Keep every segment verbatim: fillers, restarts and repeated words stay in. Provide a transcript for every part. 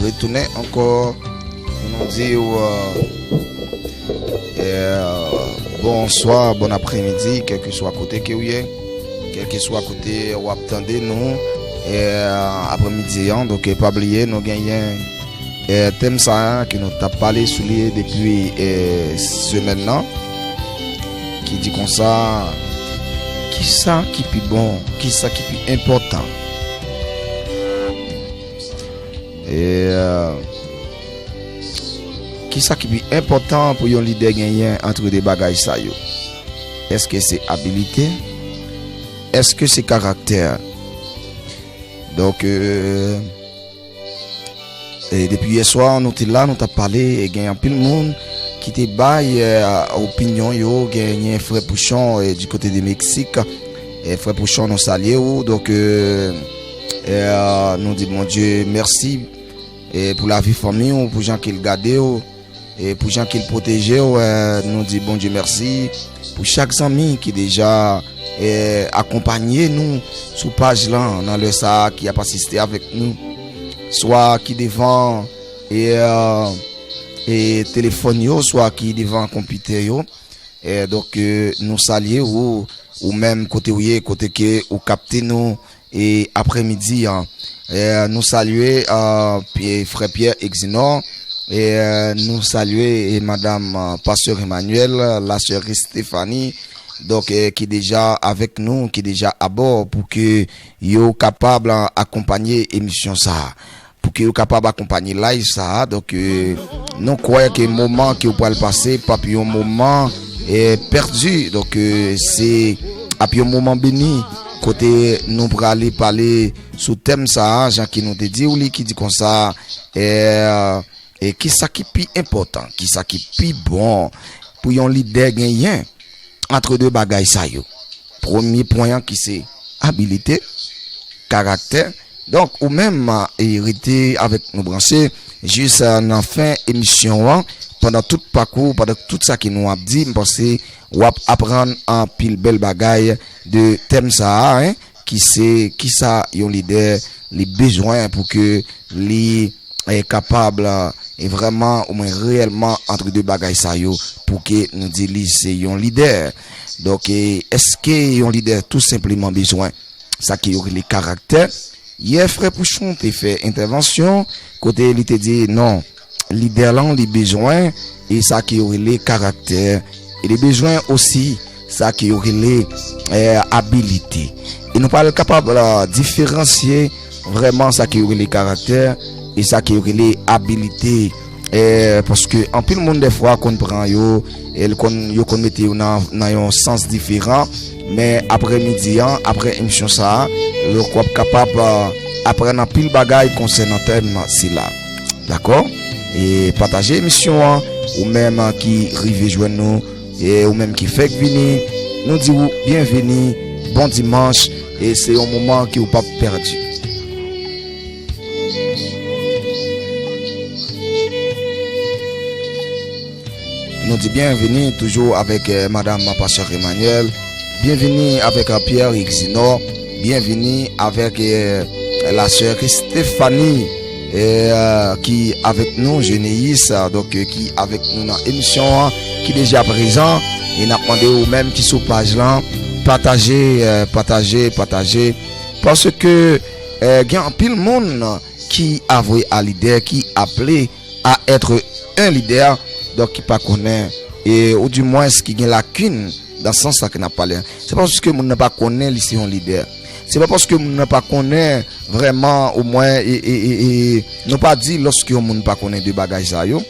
Retounen ankò pou nou di w, euh, euh, bonswa, bon apremidi, kèlkeswa kote ke w ye, kèlkeswa kote w ap tande nou, euh, apremidi an. Donk, eh, pa bliye, nou genyen, eh, tèm sa a ke nou t ap pale sou li depi, eh, semèn nan, ki di konsa, kisa ki pi bon, kisa ki pi enpòtan? E, euh, kisa ki pi enpòtan pou yon lidè genyen antre de bagay sa yo? Èske se abilite? Èske se karaktè? Donk, euh, e depi yè swa, nou te la, nou t ap pale, e gen anpil moun ki te bay, eh, opinyon yo, genyen frè Pouchon, eh, di kote de Meksik. Eh, frè Pouchon, nou salye w. Donk, eh, eh, nou di Bondye mèsi, eh, pou lavi fanmi w, pou jan ke l gade w, eh, pou jan ke l pwoteje w. Eh, nou di Bondye mèsi pou chak zanmi ki deja, eh, akonpanye nou sou paj lan nan lè sa a, ki ap asiste avèk nou, swa ki devan, eh, eh, telefòn yo, swa ki devan konpitè yo. Eh, donk, eh, nou salye ou, ou menm kote ou ye, kote ke ou kapte nou, e apremidi an. Eh, nou salye, eh, Pye-, frè Pierre Exinor, e, eh, nou salye, eh, madam, eh, pastè Emmanuel, la sè Stephanie, donk, eh, ki deja avèk nou, ki deja abò pou ke yo kapab, eh, akonpanye emisyon sa a. Pou ke yo kapab akonpanye live sa a. Donk, eh, nou kwè ke moman ke w pral pase p ap yon moman, eh, pèdi. Donk, eh, se ap yon moman beni kote nou prale pale sou tèm sa a, jan ke nou te di w li, ki di konsa, eh, e kisa ki pi enpòtan, kisa ki pi bon pou yon lidè genyen antre de bagay sa yo? Premye pwen an ki se abilite, karaktè. Donk, ou menm, e rete avèk nou branche jis, eh, nan fen emisyon an, pandan tout pakou, pandan tout sa ke nou ap di, m panse w ap aprann anpil bèl bagay de tèm sa a, en, ki se kisa yon lidè li bezwen pou ke li, eh, kapab, eh, e vrèman, omwen reyèlman antre de bagay sa yo, pou ke nou di li se yon lidè. Donk, eh, èske yon lidè tou senpleman bezwen sa ke yo rele karaktè? Yè, frè Pouchon te fè entèvansyon kote li te di non, lidè lan li bezwen e sa ke yo rele karaktè, e li bezwen osi sa ke yo rele, eh, abilite. E nou pral kapab, eh, diferansye vrèman sa ke yo rele karaktè e sa ke yo rele abilite. Eh, paske anpil moun dèfwa konn pran yo, e l konn, yo konn mete yo nan, nan yon sans diferan. Men aprè midi an, aprè emisyon sa a, w ap kapab, eh, aprann anpil bagay konsènan tèm sila. Dakò? E pataje emisyon an, ou menm ki rive jwenn nou, e ou menm ki fèk vini, nou di w byenveni, bon dimanch, e se yon moman ke w p ap pèdi. Nou di byenveni toujou avèk, eh, madam pastè Emmanuel. Byenveni avèk, eh, Pierre Exinor. Byenveni avèk, eh, la sè Stephanie, eh, ki avèk nou, Jeneyis, eh, donk, eh, ki avèk nou nan emisyon an, ki deja prezan. E n ap mande ou menm ki sou paj lan, pataje, eh, pataje, pataje. Paske, eh, gen anpil moun ki avwe a lidè, ki aple a èt en lidè, donk ki pa konnen, e, ou di mwens ki gen lakin dan sans sa ke n ap pale a. Se pa paske moun nan pa konnen li se yon lidè. Se pa paske moun nan pa konnen vrèman, omwen, e, e, e, e, nou pa di lòske yon moun pa konnen de bagay sa yo,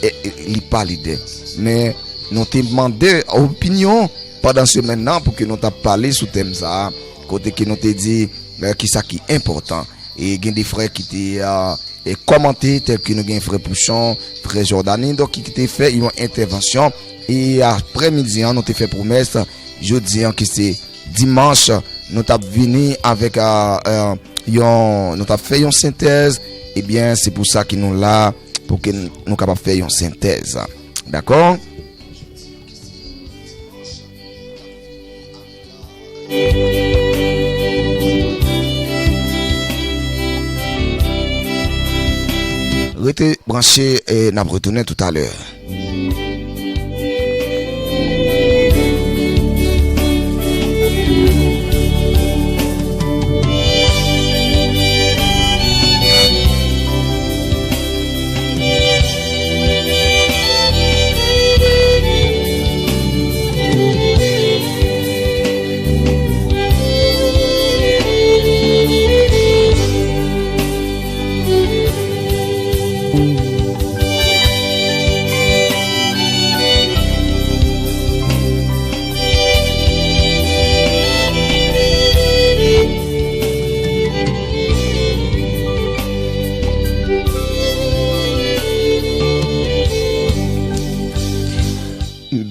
e, e, li pa lidè. Men nou te mande opinyon pandan semèn nan pou ke nou t ap pale sou tèm sa a, kote ke nou te di, eh, kisa ki enpòtan. E gen de frè ki te, eh, e kòmante, tèl ke nou gen frè Pouchon, frè Jordani, donk ki te fè yon entèvansyon. E aprè midi an, nou te fè pwomès, jodi an ki se dimanch, nou t ap vini avèk, eh, eh, yon, nou t ap fè yon sentèz. Ebyen, se pou sa ke nou la, pou ke n-, nou kapab fè yon sentèz. Dakò? Rete branche e n ap retounen toutalè.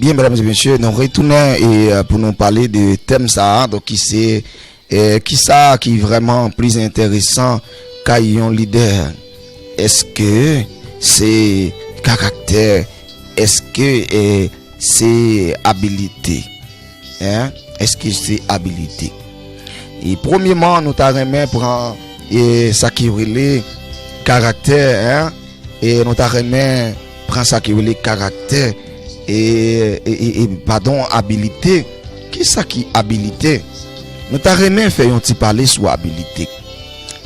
Byen, medam e mesye, nou retounen e, e, pou nou pale de tèm sa a, donk ki se, e, kisa ki vrèman plis enteresan kay yon lidè? Èske se karaktè? Èske, e, se abilite? Hein? Èske se abilite? E premyeman, nou ta renmen pran, e, sa ki rele karaktè, hein? E nou ta renmen pran sa ki rele karaktè e, e, e, e, padon, abilite. Kisa ki abilite? Nou ta renmen fè yon ti pale sou abilite.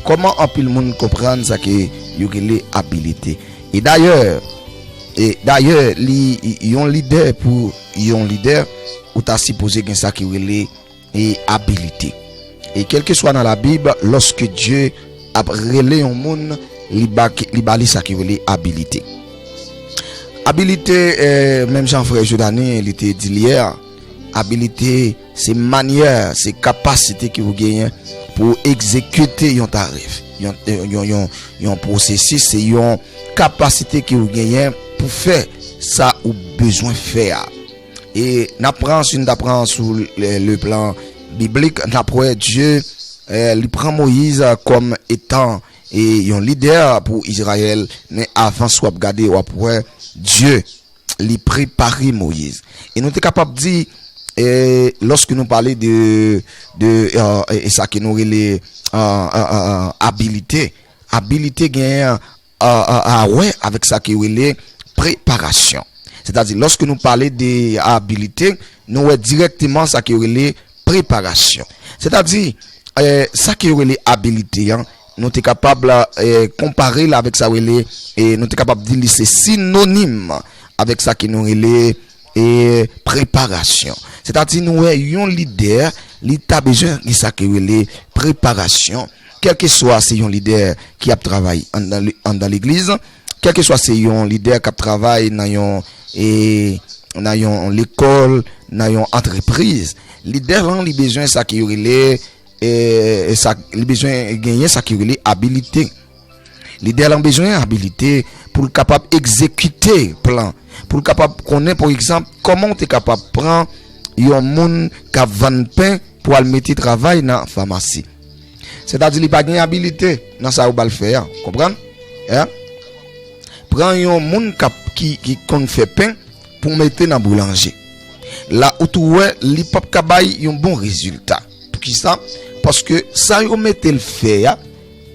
Kòman anpil moun konprann sa ke yo rele abilite? E dayè, e dayè, li, yon lidè, pou yon lidè, ou ta sipoze gen sa ki rele e abilite. E kèlkeswa nan Labib, lòske Dye ap rele yon moun, li ba, li ba li sa ki rele abilite. Abilite, e, menm jan frè Jodani li te di l yè, abilite se manyè, se kapasite ke ou genyen pou egzekite yon tarif, yon, yon, yon, yon pwosesis, se yon kapasite ke ou genyen pou fè sa ou bezwen fè a. E n ap pran, si n ta pran sou le, le plan biblik, n ap wè Dye, e, li pran Moyiz kòm etan, e, yon lidè pou Izrayèl, men avan, si w ap gade, w ap wè Dye, li prepare Moyiz. E nou te kapab di, e, lòske nou pale de, de, e, e sa ke nou rele, e, e, e, e, abilite, abilite genyen a, a, a wè avèk sa ki rele preparasyon. Sètadi, lòske nou pale de abilite, nou wè dirèkteman sa ki rele preparasyon. Sètadi, e, sa ki rele abilite an, nou te kapab, e, konpare l avèk sa rele, e, nou te kapab di li se sinonim avèk sa ki nou rele e preparasyon. Sètadi nou wè yon lidè, li ta bezwen gen sa ki rele preparasyon. Kèlkeswa se yon lidè ki ap travay anndan le, anndan legliz, kèlkeswa se yon lidè k ap travay nan yon, e, nan yon lekòl, nan yon antrepriz, lidè lan li bezwen sa ki rele, e, sa, li bezwen genyen sa ki rele abilite. Lidè lan bezwen abilite pou l kapab egzekite plan, pou l kapab konnen, pa egzanp, kòman w te kapab pran yon moun k ap vann pen pou al mete travay nan famasi. Sètadi li pa gen abilite nan sa ou ba l fè a, konprann? Hein? Pran yon moun k ap, ki, ki konn fè pen, pou mete nan boulanje. La ou tou wè li p ap ka bay yon bon rezilta. Poukisa? Paske sa yo mete l fè a,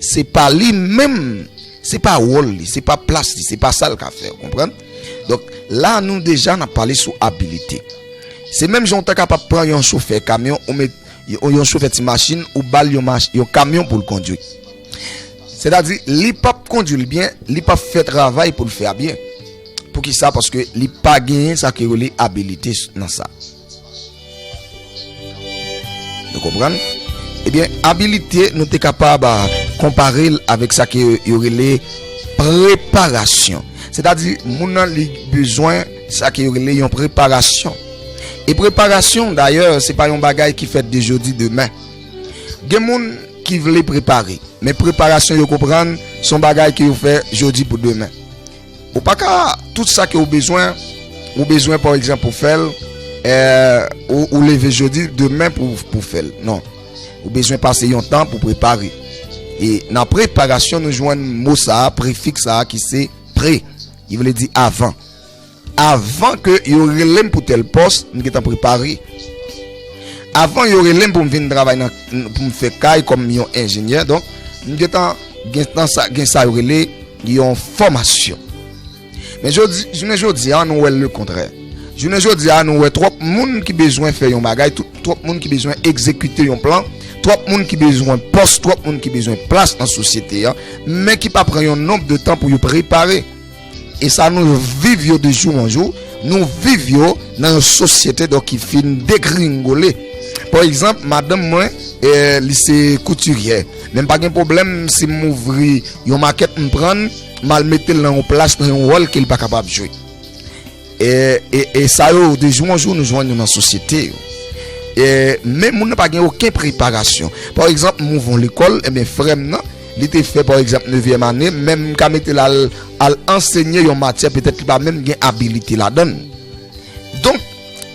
se pa li menm, se pa wòl li, se pa plas li, se pa sa l ka fè, ou konprann? Donk, la nou deja n ap pale sou abilite. Se menm jan w ta kapab pran yon chofè kamyon, ou met, yon, yon chofè ti machin, ou ba l yon mach-, yon kamyon pou l kondui. Sètadi, li p ap kondui l byen, li p ap fè travay pou l fè a byen. Poukisa? Paske li pa genyen sa ki rele abilite nan sa. Nou konprann? Ebyen, abilite, nou te kapab, a, konpare l avèk sa ke yo rele preparasyon. Sètadi, moun nan li bezwen sa ke yo rele yon preparasyon. E preparasyon, dayè, se pa yon bagay ki fèt de jodi demen. Gen moun ki vle prepare, men preparasyon yo konprann se yon bagay ke yo fè jodi pou demen. Ou pa ka, tout sa ke ou bezwen, ou bezwen, pa egzanp, pou fè l, e, ou, ou leve jodi, demen pou, pou fè l. Non. Ou bezwen pase yon tan pou prepare. E nan preparasyon, nou jwenn mo sa a, prefiks sa a ki se pre, ki vle di avan. Avan ke yo rele m pou tèl pòs, m gentan prepare. Avan yo rele m pou m vin travay nan, pou m fè kay kòm yon enjenyè, donk, m gentan gen, nan sa, gen sa yo rele yon fòmasyon. Men jodi, jounen jodi a, nou wè lekontrè. Jounen jodi a, nou wè twòp moun ki bezwen fè yon bagay, twòp moun ki bezwen egzekite yon plan, twòp moun ki bezwen pòs, twòp moun ki bezwen plas nan sosyete a, men ki pa pran yon nonb de tan pou yo prepare. E sa nou viv yo de jou an jou, nou viv yo nan yon sosyete donk ki fin degringole. Pa egzanp, madanm mwen, eh, li se koutiryè. Men m pa gen pwoblèm si m ouvri yon makèt, m pran l, m al mete l nan yon plas, nan yon wòl ke l pa kapab jwe. E, e, e sa yo, de jou an jou, nou jwenn yo nan sosyete yo. E, men moun nan pa gen okenn preparasyon. Pa egzanp, m ouvri yon lekòl, ebyen, frè m nan, li te fè, pa egzanp, nevyèm ane, men m ka mete l al, al ansenye yon matyè, petèt li pa menm gen abilite ladan l. Donk,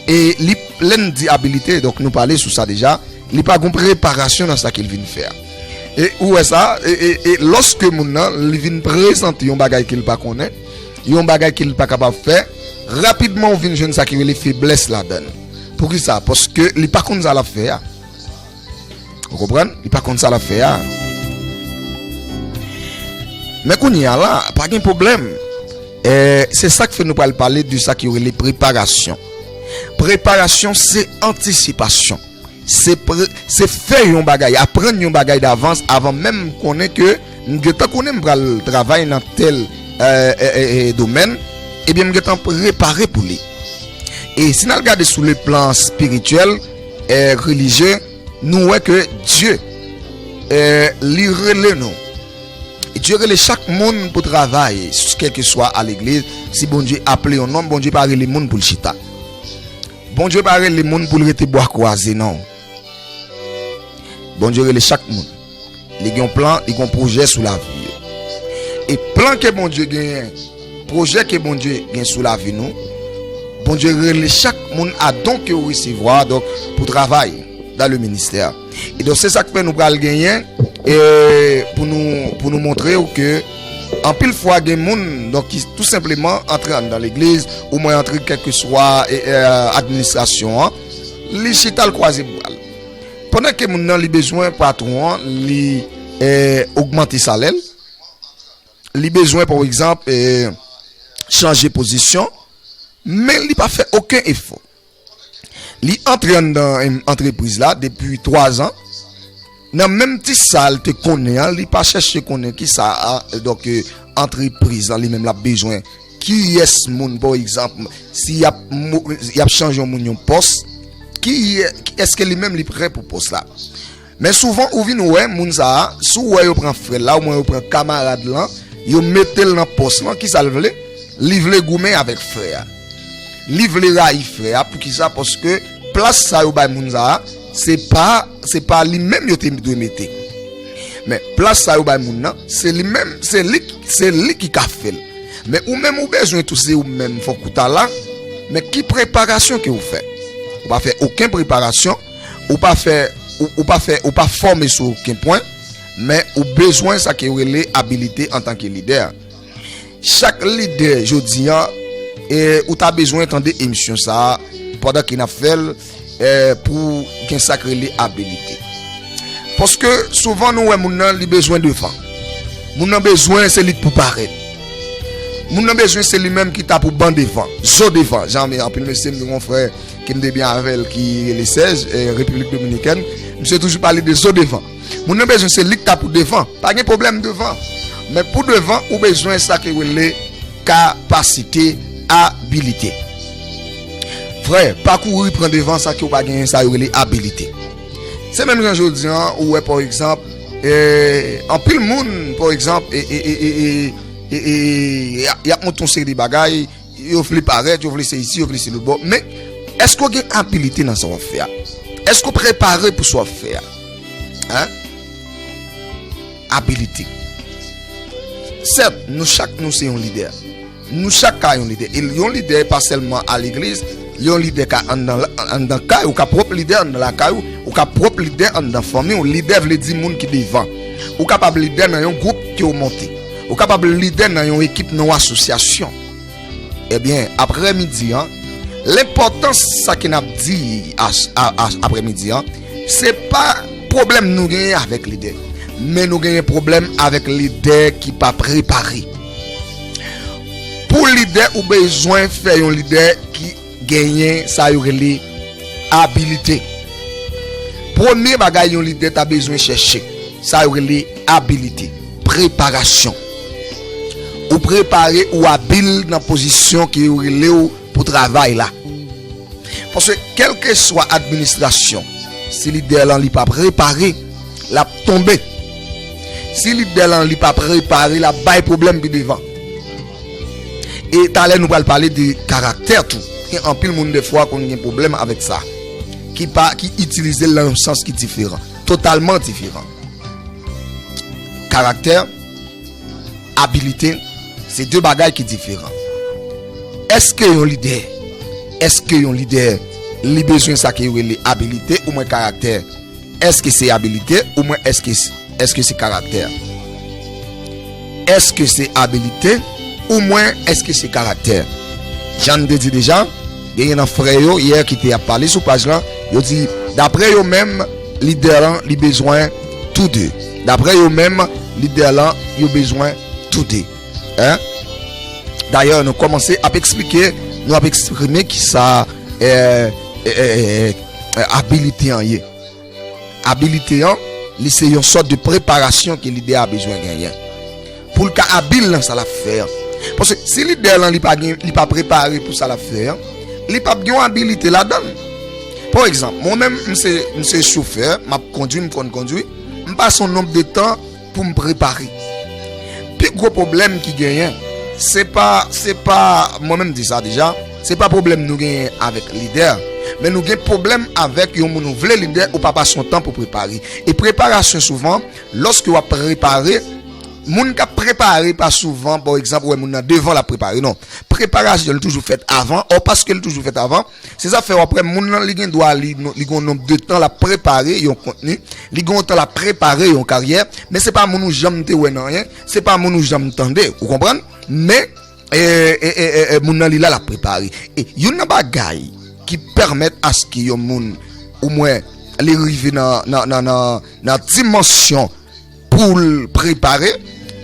e li, lè n di abilite, donk nou pale sou sa deja, li pa gon preparasyon nan sa ke l vin fè a. E ou wè sa, e, e, e lòske moun nan, li vin prezante yon bagay ke l pa konnen, yon bagay ke l pa kapab fè, rapidman ou vin jwenn sa ki rele feblès ladan l. Poukisa? Paske li pa konn sa l ap fè a. Ou konprann? Li pa konn sa l ap fè a. Men kounye a la, pa gen pwoblèm. Eh, se sa k fè nou pral pale de sa ki rele preparasyon. Preparasyon, se antisipasyon. Se pre-, se fè yon bagay, aprann yon bagay davans avan menm m konnen ke m gentan konnen m pral travay nan tèl, eh, eh, eh, eh, domèn, ebyen m gentan prepare pou li. E si n al gade sou le plan espirityèl, eh, relijye, nou wè ke Dye, eh, li rele nou. Dye rele chak moun pou travay, kèlkeswa a legliz, si Bondye aple yon nonm, Bondye pa rele moun pou l chita. Bondye pa rele moun pou l rete bwa kwaze, non. Bondye rele chak moun. Li gen yon plan, li gen yon pwojè sou lavi yo. E plan ke Bondye genyen, pwojè ke Bondye gen sou lavi nou, Bondye rele chak moun a don ke ou resevwa, donk, pou travay dans le ministère. E donk, se sa k fè nou pral genyen, e pou nou, pou nou montre w ke anpil fwa gen moun, donk, ki tou senpleman antre anndan legliz, ou mwen antre kèlkeswa, e, e, administrasyon an, li chita l kwaze bra l. Pandan ke moun nan li bezwen patwon an, li, e, ogmante salè l, li bezwen, pa egzanp, e, chanje pozisyon, men li pa fè okenn efò. Li antre anndan, em, antrepriz la depi twa zan. Nan menm ti sa l te konnen an, li pa chèche konnen ki sa a, donk, e, antrepriz la li menm l ap bezwen. Kiyès moun, pa egzanp, si y ap mo-, y ap chanje yon moun yon pòs, ki, èske li menm li prè pou pòs la? Men souvan, ou vin wè moun sa a, si w wè yo pran frè l la, oubyen yo pran kamarad lan, yo mete l nan pòs lan, ki sa l vle? Li vle goumen avèk frè a. Li vle rayi frè a. Poukisa? Paske plas sa yo bay moun sa a, se pa, se pa li menm yo te dwe mete. Men plas sa yo bay moun nan, se li menm, se li, se li ki ka fè l. Men ou menm ou bezwen tou, se ou menm, fòk ou ta la. Men ki preparasyon ke ou fè? Ou pa fè okenn preparasyon, ou pa fè, ou, ou pa fè, ou pa fòme sou okenn pwen, men ou bezwen sa ke yo rele abilite antanke lidè. Chak lidè jodi an, e, ou ta bezwen tande emisyon sa a pandan ke n ap fè l, e, pou gen sa k rele abilite. Paske souvan nou wè moun nan li bezwen devan. Moun nan bezwen se li k pou parèt. Moun nan bezwen se li menm ki ta pou ban devan, zo devan. Jan anpil mesye, m gen yon frè ke m te byen avè l ki rele Sèj, e, Repiblik Dominikèn. Misye toujou pale de zo devan. Moun nan bezwen se li k ta pou devan. Pa gen pwoblèm devan. Men pou devan, ou bezwen sa ke yo rele kapasite, abilite. Frè, pa kouri pran devan sa ke w pa genyen, sa yo rele abilite. Se menm jan jodi an, ou wè, pa egzanp, e, anpil moun, pa egzanp, e, e, e, e, e, e, e, y ap, y ap montre yon seri de bagay, yo vle parèt, yo vle se isi, yo vle se lòt bò. Men, èske w gen abilite nan sa w ap fè a? Èske w prepare pou sa w ap fè a? Hein? Abilite. Sèt, nou chak nou se yon lidè. Nou chak ka yon lidè. E yon lidè pa sèlman a legliz, yon lidè ka anndan, anndan kay, ou ka pwòp lidè anndan lakay ou, ou ka pwòp lidè anndan fanmi w. Lidè vle di moun ki devan. Ou kapab lidè nan yon gwoup ke w monte. Ou kapab lidè nan yon ekip, nan yon asosyasyon. Ebyen, aprèmidi an, lenpòtans sa ke n ap di a, a, a, aprèmidi an, se pa pwoblèm nou genyen avèk lidè. Men nou genyen pwoblèm avèk lidè ki pa prepare. Pou lidè, ou bezwen fè yon lidè ki genyen sa yo rele abilite. Premye bagay yon lidè ta bezwen chèche, sa yo rele abilite, preparasyon. Ou prepare, ou abil nan pozisyon ke yo rele w pou travay la. Paske kèlkeswa administrasyon, si lidè lan li pa prepare, l ap tonbe. Si lidè lan li pa prepare, l ap bay pwoblèm pi devan. E talè nou pral pale de karaktè tou. Gen anpil moun defwa konn gen pwoblèm avèk sa. Ki pa, ki itilize l nan yon sans ki diferan. Totalman diferan. Karaktè, abilite, se de bagay ki diferan. Èske yon lidè, èske yon lidè, li bezwen sa ke yo rele abilite ou mwen karaktè? Èske se abilite ou mwen èske, èske se karaktè? Èske se abilite ou mwen èske se karaktè? Jan n te di deja, genyen nan frè yo yè ki te ap pale sou paj lan, yo di, daprè yo menm, lidè lan, li bezwen tou de. Daprè yo menm, lidè lan, yo bezwen tou de. Hein? Dayè, nou kòmanse ap eksplike, nou ap eksprime kisa, eh, eh, eh, eh, eh, abilite an ye. Abilite an, li se yon sòt de preparasyon ke lidè a bezwen genyen. Pou l ka abil nan sa l ap fè an. Paske si lidè lan li pa gen, li pa prepare pou sa l ap fè an, li p ap gen yon abilite ladan l. Pa egzanp, mwen menm, m se, m se chofè, m ap kondui, m konn kondui, m pase yon nonb de tan pou m prepare. Pi gwo pwoblèm ki genyen, se pa, se pa, mwen menm di sa deja, se pa pwoblèm nou genyen avèk lidè, men nou gen pwoblèm avèk yon moun ou vle lidè, ou pa pase yon tan pou prepare. E preparasyon souvan, lòske w ap prepare, moun k ap prepare pa souvan, pa egzanp, ou wè moun nan devan l ap prepare, non. Preparasyon l toujou fèt avan, ò paske l toujou fèt avan, se sa fè w ap wè moun nan li gen dwa li, li gen yon nonb de tan l ap prepare yon kontni, li gen yon tan l ap prepare yon karyè, men se pa moun ou janm te wè nan anyen, se pa moun ou janm tande, ou konprann? Men, e, e, e, e, e, moun nan li la l ap prepare. E youn nan bagay ki pèmèt aske yon moun, ou mwen, li rive nan, nan, nan, nan, nan dimansyon pou l prepare.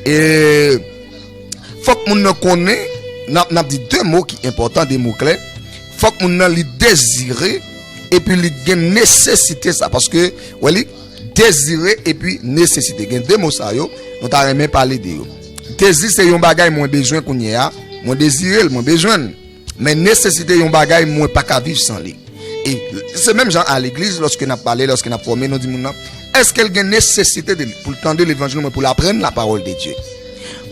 E fòk moun nan konnen, n ap, n ap di de mo ki enpòtan, de mo klè. Fòk moun nan li dezire, epi li gen nesesite sa. Paske, wè li, dezire epi nesesite. Gen de mo sa yo, nou ta renmen pale de yo. Dezi se yon bagay mwen bezwen kounye a, mwen dezire l, mwen bezwen l. Men nesesite yon bagay mwen pa ka viv san li. E se menm jan a legliz, lòske n ap pale, lòske n ap fòme, nou di moun nan, èske l gen nesesite de li, pou l tande levanjil mwen, pou l aprann la parole de Dieu?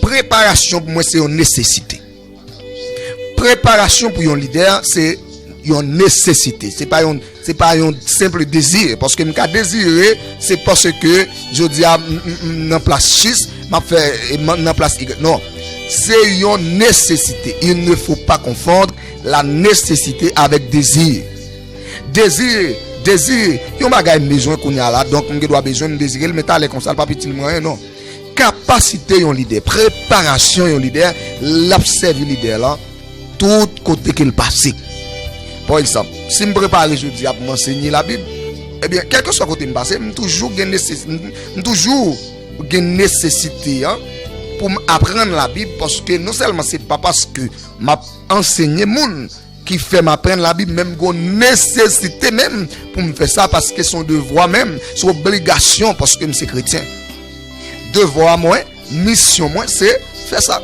Preparasyon pou mwen se yon nesesite. Preparasyon pou yon lidè, se yon nesesite. Se pa yon, se pa yon senp dezi. Paske m ka dezire, se paske jodi a m, m, m nan plas X, m ap fè, e, m nan plas Y. Non. Se yon nesesite. Il ne faut pas confondre la nécessité avec désir. Dezi, dezi, yon bagay m bezwen kounye a la, donk m gen dwa bezwen m dezire l, men talè konsa l p ap itil mwen anyen, non. Kapasite yon lidè, preparasyon yon lidè, l ap sèvi lidè lan tout kote ke l pase. Pa egzanp, si m prepare jodi a pou m ansenye Labib, ebyen, kèlkeswa kote m pase, m toujou gen neses-, m, m toujou gen nesesite an pou m aprann Labib, paske non sèlman se pa paske m ap ansenye moun ki fè m aprann Labib, men m gen nesesite menm pou m fè sa, paske se yon devwa menm, se yon obligasyon, paske m se kretyen. Devwa mwen, misyon mwen, se fè sa.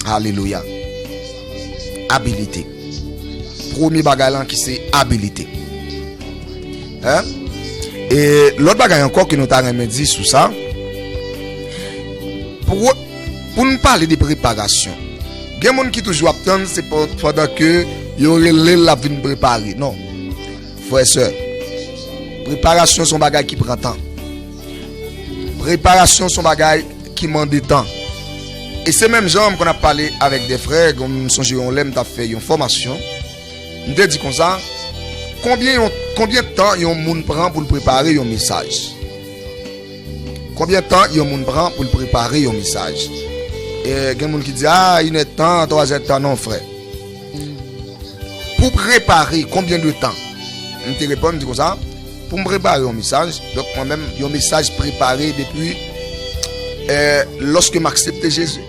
Alelouya. Abilite. Premye bagay lan ki se abilite. Hein? E lòt bagay ankò ke nou ta renmen di sou sa, pou, pou n pale de preparasyon, gen moun ki toujou ap tann se pa, pandan ke yo rele l, l ap vin prepare. Non. Frè, sè, preparasyon se yon bagay ki pran tan. Preparasyon se yon bagay ki mande tan. E se menm jan m konn ap pale avèk de frè, m sonje yon lè m t ap fè yon fòmasyon, m te di konsa, konbyen yon, konbyen tan yon moun pran pou l prepare yon mesaj? Konbyen tan yon moun pran pou l prepare yon mesaj? E gen moun ki di, a, inèdtan, twazèdtan, non, frè. Pou prepare, konbyen de tan? M te reponn, di konsa, pou m prepare yon mesaj. Donk, mwen menm, yon mesaj prepare depi, eh, lòske m aksepte Jezi.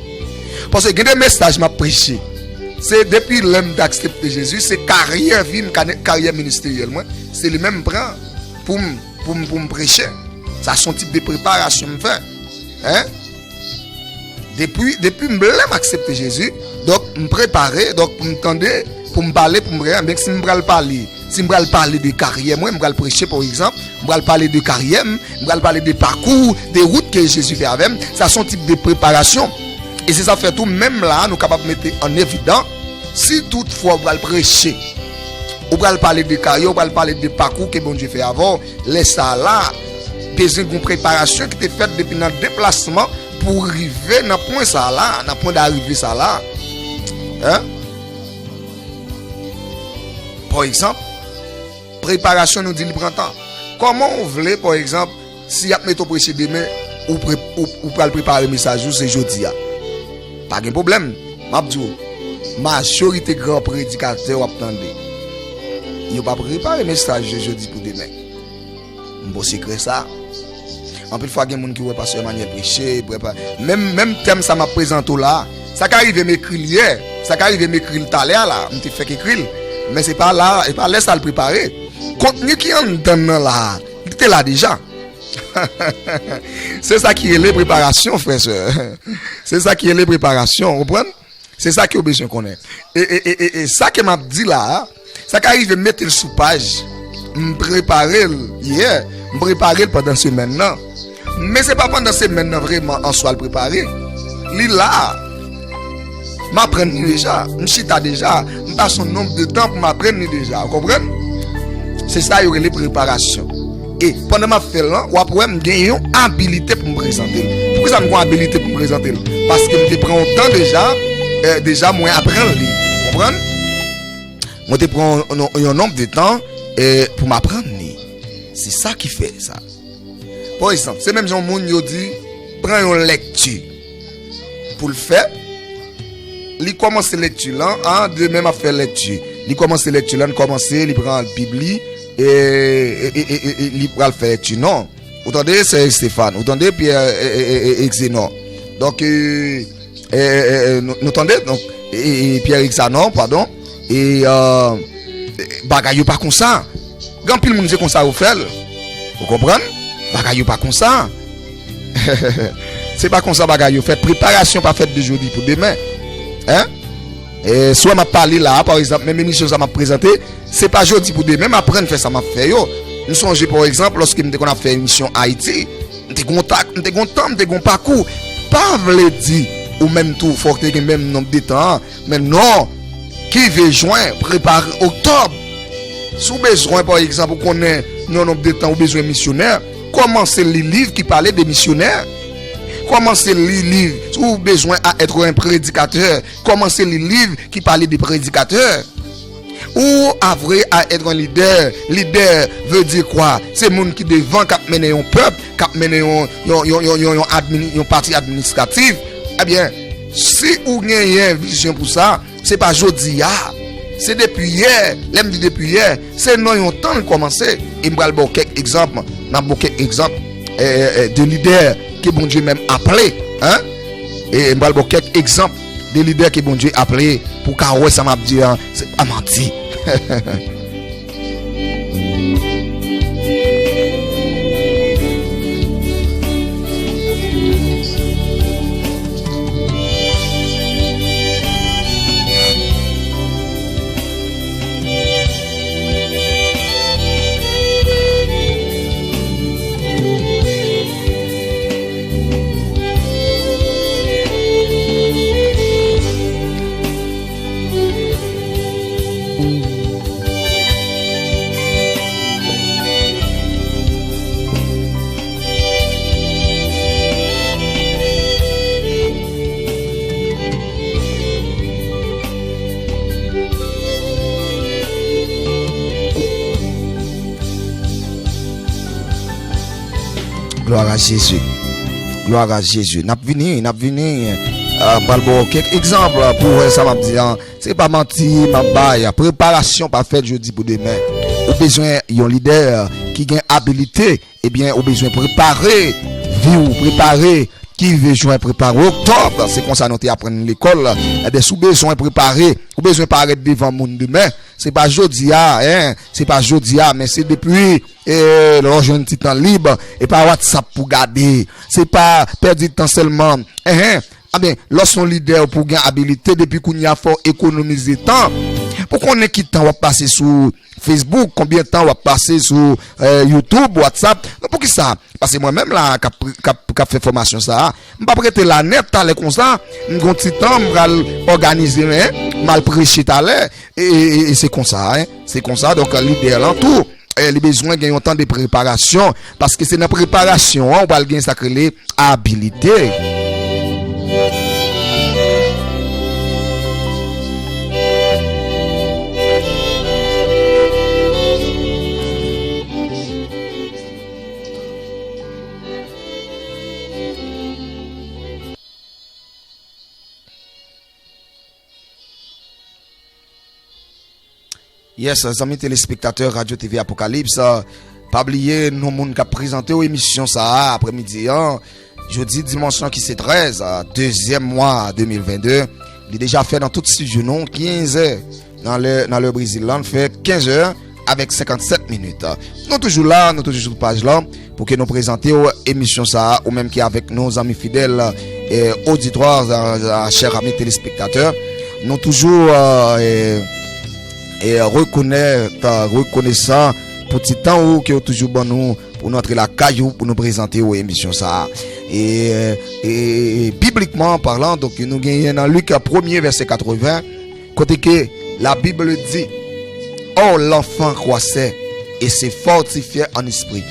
Paske gen de mesaj m ap preche. Se depi lè m te aksepte Jezi, se karyè vi m, kane-, karyè ministeryèl mwen, se li menm m pran pou m, pou m, pou m preche. Sa se yon tip de preparasyon m fè. Hein? Depi, depi m lè m aksepte Jezi, donk, m prepare, donk, pou m tande, pou m pale, pou m prepare, men si m pral pale, si m pral pale de karyè mwen, m pral preche, pa egzanp, m pral pale de karyè m, m pral pale de pakou, de wout ke Jezi fè avè m, sa se yon tip de preparasyon. E se sa fè tou, menm la, nou kapab mete an evidans, si toutfwa w pral preche, ou pral pale de karyè, ou pral pale de pakou ke Bondye fè avè w, lè sa la, bezwen gen yon preparasyon ki te fèt depi nan deplasman pou rive nan pwen sa la, nan pwen darive sa la. Hein? Pa egzanp, preparasyon nou di li pran tan. Kòman w vle, pa egzanp, si y ap mete w preche demen, ou pre-, ou, ou pral prepare mesaj ou, se jodi a? Pa gen pwoblèm. M ap di w, majorite gran predikatè w ap tande, yo pa prepare mesaj yo jodi pou demen. M bon sekrè sa. Anpil fwa gen moun ki wè pastè Emmanuel preche, prepa-, menm, menm tèm sa m ap prezante w la, sa ka rive m ekri l yè, sa ka rive m ekri l talè a la, m te fèk ekri l. Men se pa la, e pa lè sa l prepare. Kontni ki anndan nan la, li te la deja. Se sa ki rele preparasyon, frè, sè. Se sa ki rele preparasyon, w konprann? Se sa ke w bezwen konnen. E, e, e, e, e sa ke m ap di la a, sa ka rive m mete l sou paj, m prepare l yè, m prepare l pandan semèn nan. Men se pa pandan semèn nan vreman an swa l prepare. Li la. M aprann li deja, m chita deja, m pase yon nonb de tan pou m aprann li deja, w konprann? Se sa yo rele preparasyon. E pandan m ap fè l lan, w ap wè m gen yon abilite pou m prezante l. Poukisa m gen yon abilite pou m prezante l? Paske m te pran yon tan deja, eh, deja mwen aprann li. Konprann? Mwen te pran yon, yon, yon nonb de tan, eh, pou m aprann li. Se sa ki fè sa. Pa egzanp, se menm jan yon moun yo di, pran yon lèkti pou l fè. Li kòmanse lèkti lan, a, demen m ap fè lèkti. Li kòmanse lèkti lan, li kòmanse, li pran Bib li, e, e, e, e, e, e li pral fè lèkti. Non. Ou tande, sè Estefan. Ou tande, Pyè, e, e, e, e, Egzenò. Donk, e, e, e, e, nou, nou tande, donk, e, e, e, Pyè Egzanon, padon, e, e, bagay yo pa konsa. Gen anpil moun, se konsa yo fè l. Ou konprann? Bagay yo pa konsa. Se pa konsa bagay yo fèt. Preparasyon pa fèt de jodi pou demen. Hein? E, si w wè m ap pale la a, pa egzanp, menm emisyon sa m ap prezante, se pa jodi pou demen m aprann fè sa m ap fè yo. M sonje, pa egzanp, lòske m te konn ap fè emisyon Ayiti, m te gen yon tak, m te gen yon tan, m te gen yon pakou. Pa vle di ou menm tou fò w te gen menm nonb de tan an. Men non, ki ve jwen, prepare oktòb. Si w bezwen, pa egzanp, ou konnen nan yon nonb de tan ou bezwen misyonè, kòmanse li liv ki pale de misyonè. Kòmanse li liv, si w bezwen à être un prédicateur, kòmanse li liv ki pale de predikatè. Ou a vre à être un leader. Leader veut dire quoi? Se moun ki devan k ap mennen yon pèp, k ap mennen yon, yon, yon, yon, yon, yon admini-, yon pati administratif. Ebyen, si ou genyen vizyon pou sa, se pa jodi a. Se depi yè. Lè m di depi yè, se nan yon tan l kòmanse. E m pral ba w kèk egzanp. N ap ba w kèk egzanp, eh, eh, eh, de lidè ke Bondye menm aple. Hein? E m pral ba w kèk egzanp de lidè ke Bondye aple pou w ka wè sa m ap di an, se pa manti. Glwa a Jezi. Glwa a Jezi. N ap vini, n ap vini. Ah, m pral ba w kèk egzanp pou w wè sa m ap di an. Se pa manti m ap bay. Preparasyon pa fèt jodi pou demen. Ou bezwen yon lidè ki gen abilite, ebyen, ou bezwen prepare vi w, prepare ki rive jen, prepare oktòb. Se konsa nou te aprann lekòl. Ebyen, si w bezwen prepare, ou bezwen parèt devan moun demen, se pa jodi a, en, se pa jodi a, men se depi, e, lè w jwenn ti tan lib, e pa WhatsApp pou gade. Se pa pèdi tan sèlman. Enhen. Ebyen, lè w se yon lidè pou w gen abilite, depi kounye a, fò w ekonomize tan. Pou konnen ki tan w ap pase sou Facebook, konbyen tan w ap pase sou, eh, YouTube, WhatsApp. Non, poukisa? Paske mwen menm la, k ap, k ap, k ap fè fòmasyon sa a, m p ap rete la nèt, talè konsa, m gon ti tan, m pral òganize, men, m al preche talè, e, e, e, e se konsa, en, se konsa, donk, lidè lan tou, eh, li bezwen gen yon tan de preparasyon, paske se nan preparasyon an, ou pral gen sa k rele abilite. Yes, zanmi telespektatè Radyo T V Apokalips, pa bliye non moun k ap prezante w emisyon sa a aprèmidi an, jodi dimanch lan ki se trèz, dezyèm mwa de mil vennde. Li deja fè nan tout estidyo nou kenz è nan lè, nan lè Brezil lan, fè kenz è avèk senkannsèt minit. Nou toujou la, nou toujou sou paj lan. Pou ke nou prezante w emisyon sa a, ou menm ki avèk nou, zanmi fidèl, eh, oditwa, eh, chè ami telespektatè. Nou toujou, eh, eh, eh, rekonèt, eh, rekonesan pou ti tan ou ke w toujou ban nou, pou nou antre lakay ou, pou nou prezante w emisyon sa a. E, e, e, biblikman palan, donk, nou genyen nan Lik premye, vèsè katreven, kote ke la Bible dit, Or l'enfant croissait et se fortifiait en esprit.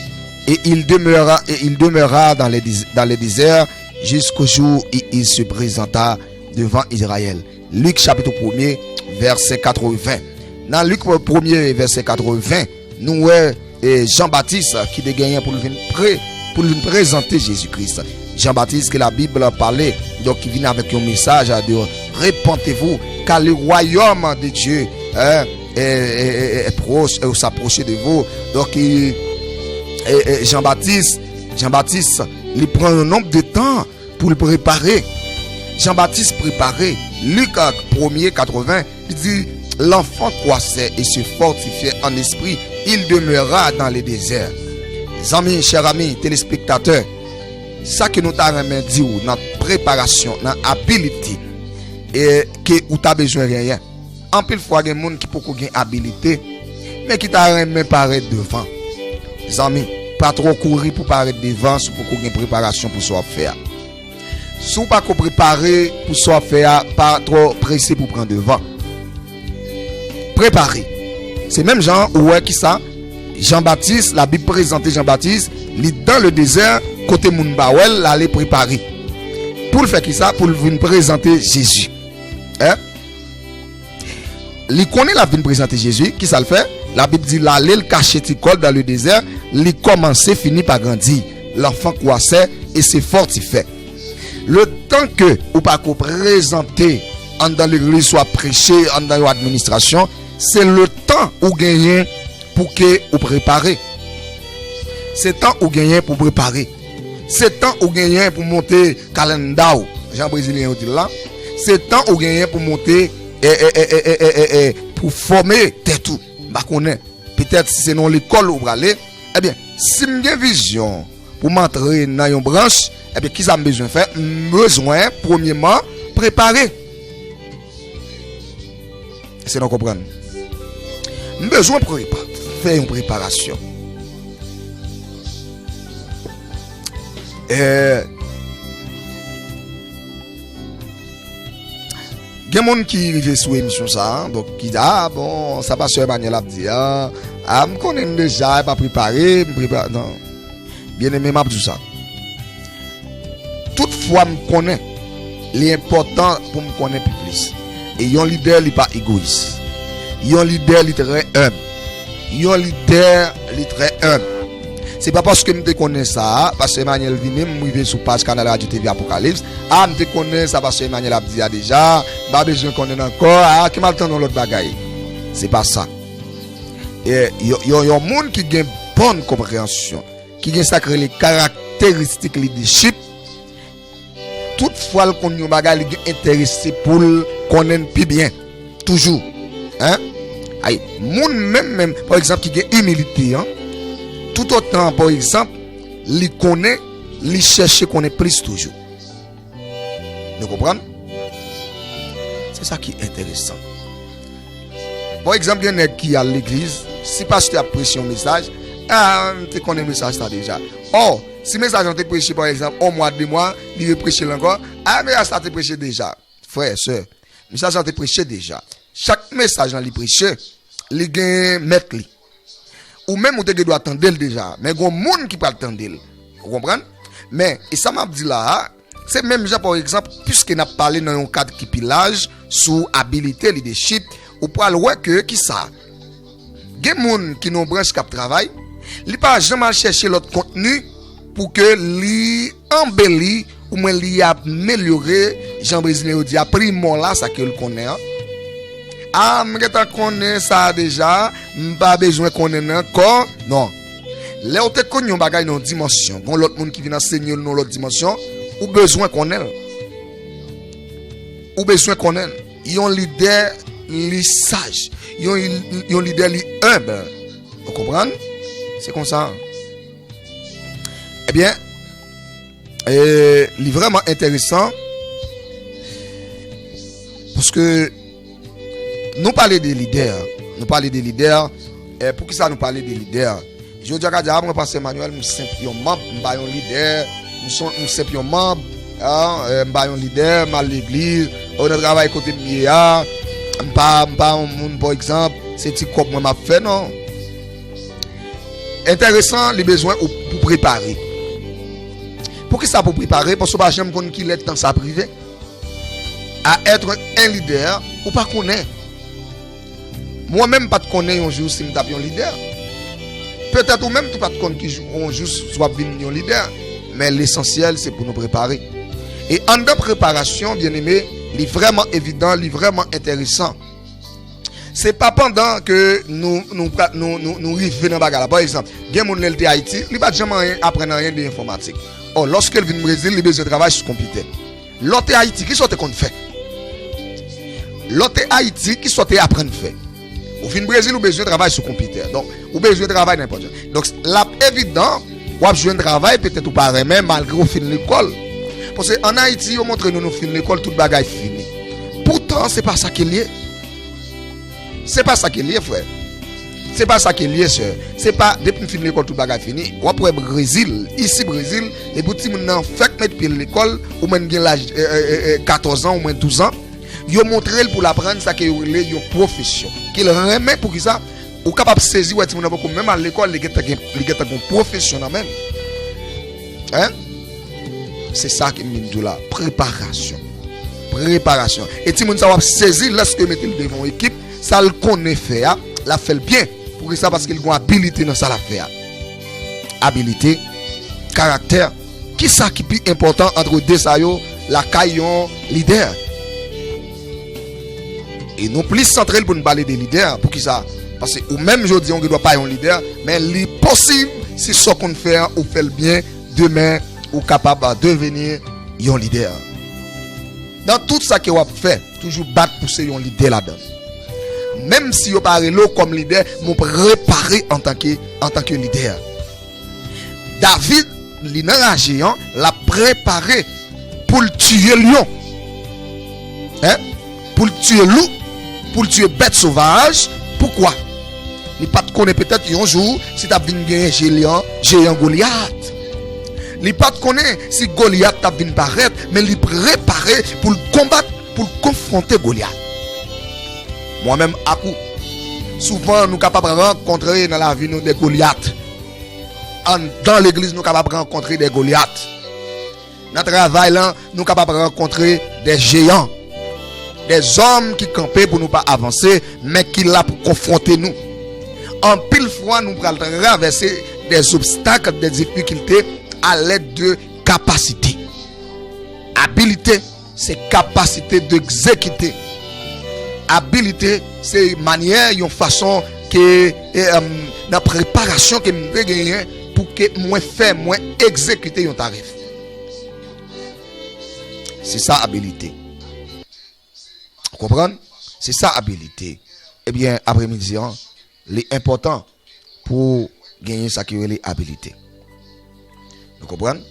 Et il demeura, et il demeura dans les dés-, dans les déserts jusqu'au jour où il se présenta devant Israël. Lik chapit premye, vèsè katreven. Nan Lik premye, vèsè katreven, nou wè, e, Jan Batis ki te genyen pou l vin pre-, pou l vin prezante Jezi Kris. Jan Batis ke la Bib pale, donk, ki vin avèk yon mesaj de repentez-vous, car le royaume de Dieu, hein, est, est, est, est proche, ou s'approche de vous. Donk, e, e, e, Jan Batis, Jan Batis, li pran yon nonb de tan pou l prepare. Jan Batis prepare. Lik premye, katreven, li di, L'enfant croissait et se fortifiait en esprit, il demeura dans le désert. Zanmi, chè ami, telespektatè, sa ke nou ta renmen di w nan preparasyon, nan abilite, e ke ou ta bezwen genyen. Anpil fwa, gen moun ki poko gen abilite, men ki ta renmen parèt devan. Zanmi, pa twò kouri pou parèt devan si w poko gen preparasyon pou sa w ap fè a. Si w pa ko prepare pou sa w ap fè a, pa twò prese pou pran devan. Prepare. Se menm jan ou wè kisa Jan Batis, la Bib prezante Jan Batis, li dans le désert, kote moun pa wè l, l ale prepare. Pou l fè kisa? Pou l vin prezante Jezi. Hein? Li konnen l ap vin prezante Jezi, kisa l fè? La Bib di, l ale, l kache ti kò l dans le désert, li kòmanse fini pa grandi. L'enfant croissait et se fortifiait. Letan ke ou pa ko prezante anndan legliz, swa preche anndan yon administrasyon, se letan ou genyen pou ke ou prepare. Se tan ou genyen pou prepare. Se tan ou genyen pou monte kalenda w, jan brezilyen yo di l la. Se tan ou genyen pou monte, e, e, e, pou fòme tèt ou. M pa konnen. Petèt si se nan yon lekòl ou prale, ebyen, si m gen vizyon pou m antre nan yon branch, ebyen, kisa m bezwen fè? M bezwen, premyeman, prepare. Èske nou konprann? M bezwen prepa-, fè yon preparasyon. Eh, gen moun ki rive sou emisyon sa a, donk, ki di, "Ah, bon, sa pastè Emmanuel ap di a, ah, m konnen l deja, e pa prepare, m prepare." Non. Byeneme, m ap di w sa. Tout fwa m konnen, li enpòtan pou m konnen pi plis. E yon lidè, li pa egoyis. Yon lidè, li trè enb. Yon lidè, li trè enb. Se pa paske m te konnen sa a, pastè Emmanuel vini, m rive sou paj kanal Radyo T V Apokalips. A, m te konnen sa pastè Emmanuel ap di a deja, m pa bezwen konnen ankò, a, ke m al tann yon lòt bagay. Se pa sa. E, yon, yon, yon moun ki gen bòn konpreyansyon, ki gen sa k rele karakteristik lidèchip, tout fwa l konn yon bagay, li gen enterese pou l konnen l pi byen. Toujou. Hein? Ay, moun menm, menm, pa egzanp, ki gen imilite, an, toutotan, pa egzanp, li konnen, li chèche konnen plis toujou. Nou konprann? Se sa ki enteresan. Pa egzanp, gen nèg ki al legliz, si pastè ap preche yon mesaj, "Ah, m te konnen mesaj sa deja." Ò, si mesaj lan te preche, pa egzanp, yon mwa, de mwa, li repreche l ankò, "Ah, mesaj sa te preche deja." Frè, sè, mesaj lan te preche deja. Chak mesaj lan li preche, li gen mèt li. Ou menm ou te gen dwa tande l deja, men gen moun ki pral tande l. Ou konprann? Men, e sa m ap di la a, se menm jan, pa egzanp, piske n ap pale nan yon kad ki pi laj sou abilite lidèchip, ou pral wè ke, kisa? Gen moun ki nan yon branch k ap travay, li pa janm al chèche lòt kontni pou ke li anbeli, oubyen li amelyore, jan brezilyen yo di a, primò la, sa ke l konnen an. "Ah, m gentan konnen sa a deja, m pa bezwen konnen l ankò." Non. Lè w te konn yon bagay nan yon dimansyon, gen lòt moun ki vin ansenye w nan yon lòt dimansyon, ou bezwen konnen l. Ou bezwen konnen l. Yon lidè, li saj. Yon, yon lidè, li enb. Ou konprann? Se konsa. Ebyen, e, li vrèman enteresan, paske nou pale de lidè, nou pale de lidè, e, poukisa nou pale de lidè? Jodi a ka di, "Ah, mwen, Pastè Emmanuel, m senp yon manm, m pa yon lidè, m son, m senp yon manm, ah, e, m pa yon lidè, m al legliz, o, nan travay kote m ye a, m pa, m pa yon moun, pa egzanp, se ti kòb mwen m ap fè, non." Enteresan, li bezwen ou pou prepare. Poukisa pou prepare? Paske w pa janm konn kilè tan sa ap rive. A être un leader, ou pa konnen. Mwen menm, m pa t konnen yon jou si m t ap yon lidè. Petèt ou menm tou pa t konn ki jou, yon jou si w ap vin yon lidè. Men lesansyèl, se pou nou prepare. E anndan preparasyon, byeneme, li vrèman evidan, li vrèman enteresan. Se pa pandan ke nou, nou, pra- nou, nou, nou rive nan bagay la. Pa egzanp, gen moun lè l te Ayiti, li pa t janm anyen, aprann anyen de enfòmatik. Ò, lòske l vin Brezil, li bezwen travay sou konpitè. Lè w te Ayiti, kisa w te konn fè? Lè w te Ayiti, kisa w te aprann fè? Ou vin Brezil, ou bezwen travay sou konpitè. Donk, ou bezwen travay nenpòt jan. Donk, l ap evidan, w ap jwenn travay, petèt ou pa renmen, malgre w fin lekòl. Paske ann Ayiti, yo montre nou, nou fin lekòl, tout bagay fini. Poutan, se pa sa ke l ye. Se pa sa ke l ye, frè. Se pa sa ke l ye, sè. Se pa, depi m fin lekòl, tout bagay fini. W ap wè Brezil, isi Brezil, depi w timoun nan fèk met pye l lekòl, ou menm gen laj, e, e, e, e, katòz an, ou menm douz an, yo montre l pou l aprann sa ke yo rele yon pwofesyon. Ke l renmen, poukisa? Ou kapab sezi wè timoun nan poko menm al lekòl, li gentan gen, li gentan gen yon pwofesyon nan men l. Hein? Se sa ke m vin di w la. Preparasyon. Preparasyon. E timoun sa w ap sezi lèske yo mete l devan yon ekip, sa l konnen fè a, l ap fè l byen. Poukisa? Paske l gen abilite nan sa l ap fè a. Abilite, karaktè. Kisa ki pi enpòtan ant de sa yo lakay yon lidè? E nou plis santre l pou n pale de lidè. Poukisa? Paske ou menm jodi a, ou gen dwa pa yon lidè, men li posib, si sa w konn fè a, ou fè l byen, demen, ou kapab deveni yon lidè. Nan tout sa ke w ap fè, toujou bat pou se yon lidè ladan l. Menm si yo pa rele w kòm lidè, men w prepare antanke, antanke lidè. David, li nan raje an, l ap prepare pou l tiye lyon. Hein? Pou l tiye lou, pou l tiye bèt sovaj. Poukwa? Li pa t konnen petèt yon jou si t ap vin genyen jeyan, jeyan Golyat. Li pa t konnen si Golyat t ap vin parèt, men li prepare pou l konbat, pou l konfwonte Golyat. Mwen menm ak ou, souvan nou kapab rankontre nan lavi nou de Golyat. Anndan legliz, nou kapab rankontre de Golyat. Nan travay lan, nou kapab rankontre de jeyan. De zòm ki kanpe pou nou pa avanse, men ki la pou konfwonte nou. Anpil fwa, nou pral travèse de obstak, de difikilte, alèd de kapasite. Abilite, se kapasite de egzekite. Abilite, se manyè, yon fason ke, e, em, nan preparasyon ke m te genyen pou ke mwen fè, mwen egzekite yon tarif. Se sa abilite. Ou konprann? Se sa abilite. Ebyen, apremidi an, li enpòtan pou genyen sa ki rele abilite. Nou konprann?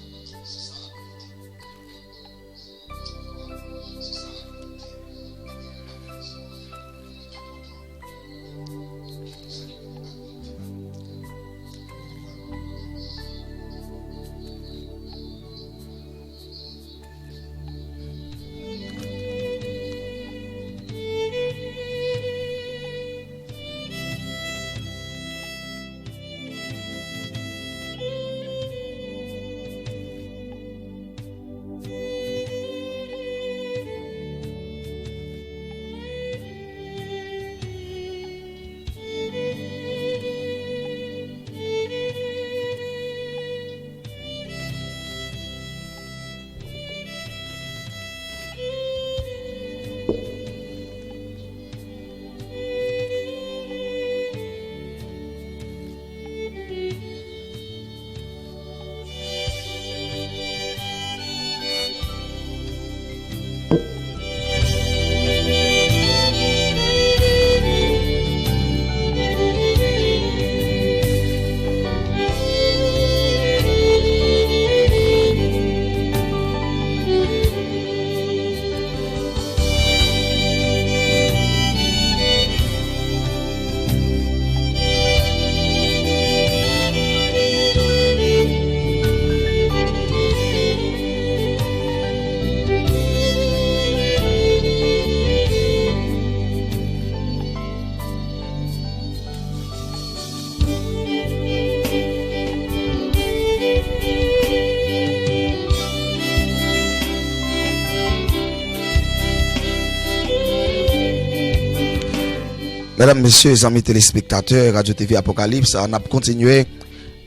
Medam, mesye, zanmi telespektatè Radyo T V Apokalips, n ap kontinye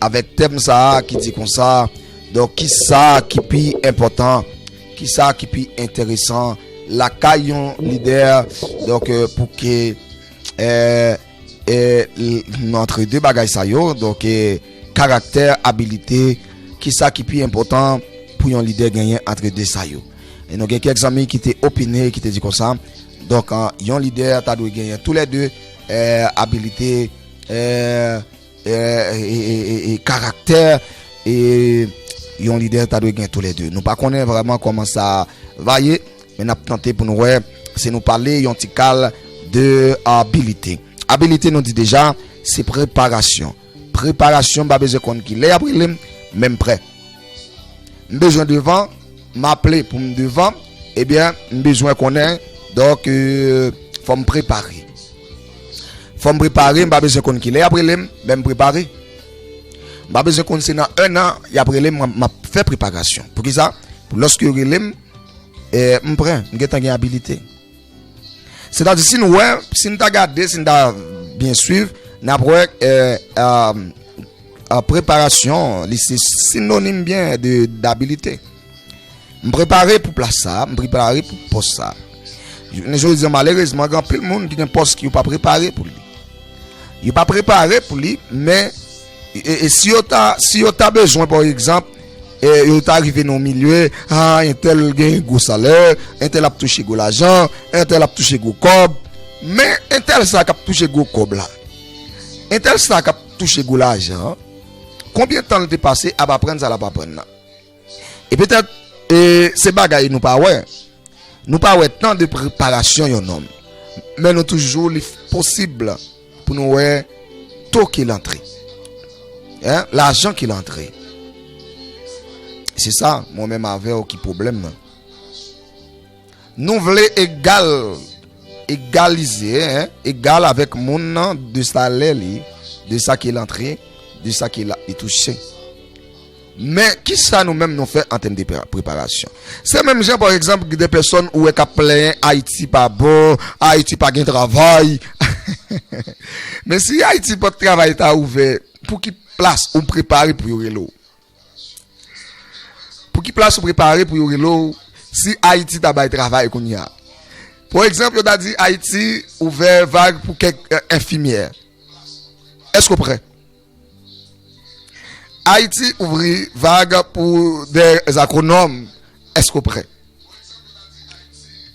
avèk tèm sa a ki di konsa, donk, kisa ki pi enpòtan, kisa ki pi enteresan lakay yon lidè, donk, euh, pou ke, euh, euh, l-, antre de bagay sa yo, donk, euh, karaktè, abilite, kisa ki pi enpòtan pou yon lidè genyen antre de sa yo. E nou gen kèk zanmi ki te opine, ki te di konsa, donk, euh, yon lidè ta dwe genyen toulède, euh, abilite, euh, e, e, e, e, e karaktè, e yon lidè ta dwe gen toulède. Nou pa konnen vrèman kòman sa va ye, men n ap tante pou nou wè si nou pale yon ti kal de abilite. Abilite, nou di deja, se preparasyon. Preparasyon, m pa bezwen konn ki lè y ap rele m, men m prè. M bezwen devan, m aple pou m devan, ebyen, m bezwen konnen, donk, euh, fò m prepare. Fò m prepare, m pa bezwen konn kilè y ap rele m, men m prepare. M pa bezwen konn si nan en an, y ap rele m, m ap fè preparasyon. Poukisa? Pou lòske yo rele m, eh, m prè, m gentan gen abilite. Sètadi, si n wè, si n ta gade, si n ta byen swiv, n ap wè, eh, ah, ah, preparasyon, li se sinonim byen de, d'abilite. M prepare pou plas sa, m prepare pou pòs sa. Jounen jodi a, malerezman, gen anpil moun ki gen pòs ki yo pa prepare pou li. Yo pa prepare pou li, men, e, e, e si yo ta, si yo ta bezwen, pa egzanp, e, yo ta rive nan yon milye, ah, entèl gen gwo salè, entèl ap touche gwo lajan, entèl ap touche gwo kòb, men entèl sa k ap touche gwo kòb la, entèl sa k ap touche gwo lajan an, konbyen tan l te pase ap aprann sa l ap aprann nan? E petèt, e, se bagay nou pa wè. Nou pa wè tan de preparasyon yon nonm. Men nou toujou li posib pou nou wè to ke l antre. Hein? Lajan ke l antre. Se sa, mwen menm avè w ki pwoblèm nan. Nou vle egal, egalize, hein, egal avèk moun nan de salè li, de sa ke l antre, de sa ke l, li touche. Men, kisa nou menm nou fè an tèm de pre-, preparasyon? Se menm jan, pa egzanp, gen de pèsòn ou wè k ap plenyen Ayiti pa bon, Ayiti pa gen travay. Men si Ayiti pòt travay ta ouvè, pou ki plas ou prepare pou yo rele w? Pou ki plas ou prepare pou yo rele w si Ayiti ta bay travay kounye a? Pa egzanp, yo ta di Ayiti ouvè vag pou kèk, eh, enfimyè. Èske w prè? Ayiti ouvri vag pou dè akronòm. Èske w prè?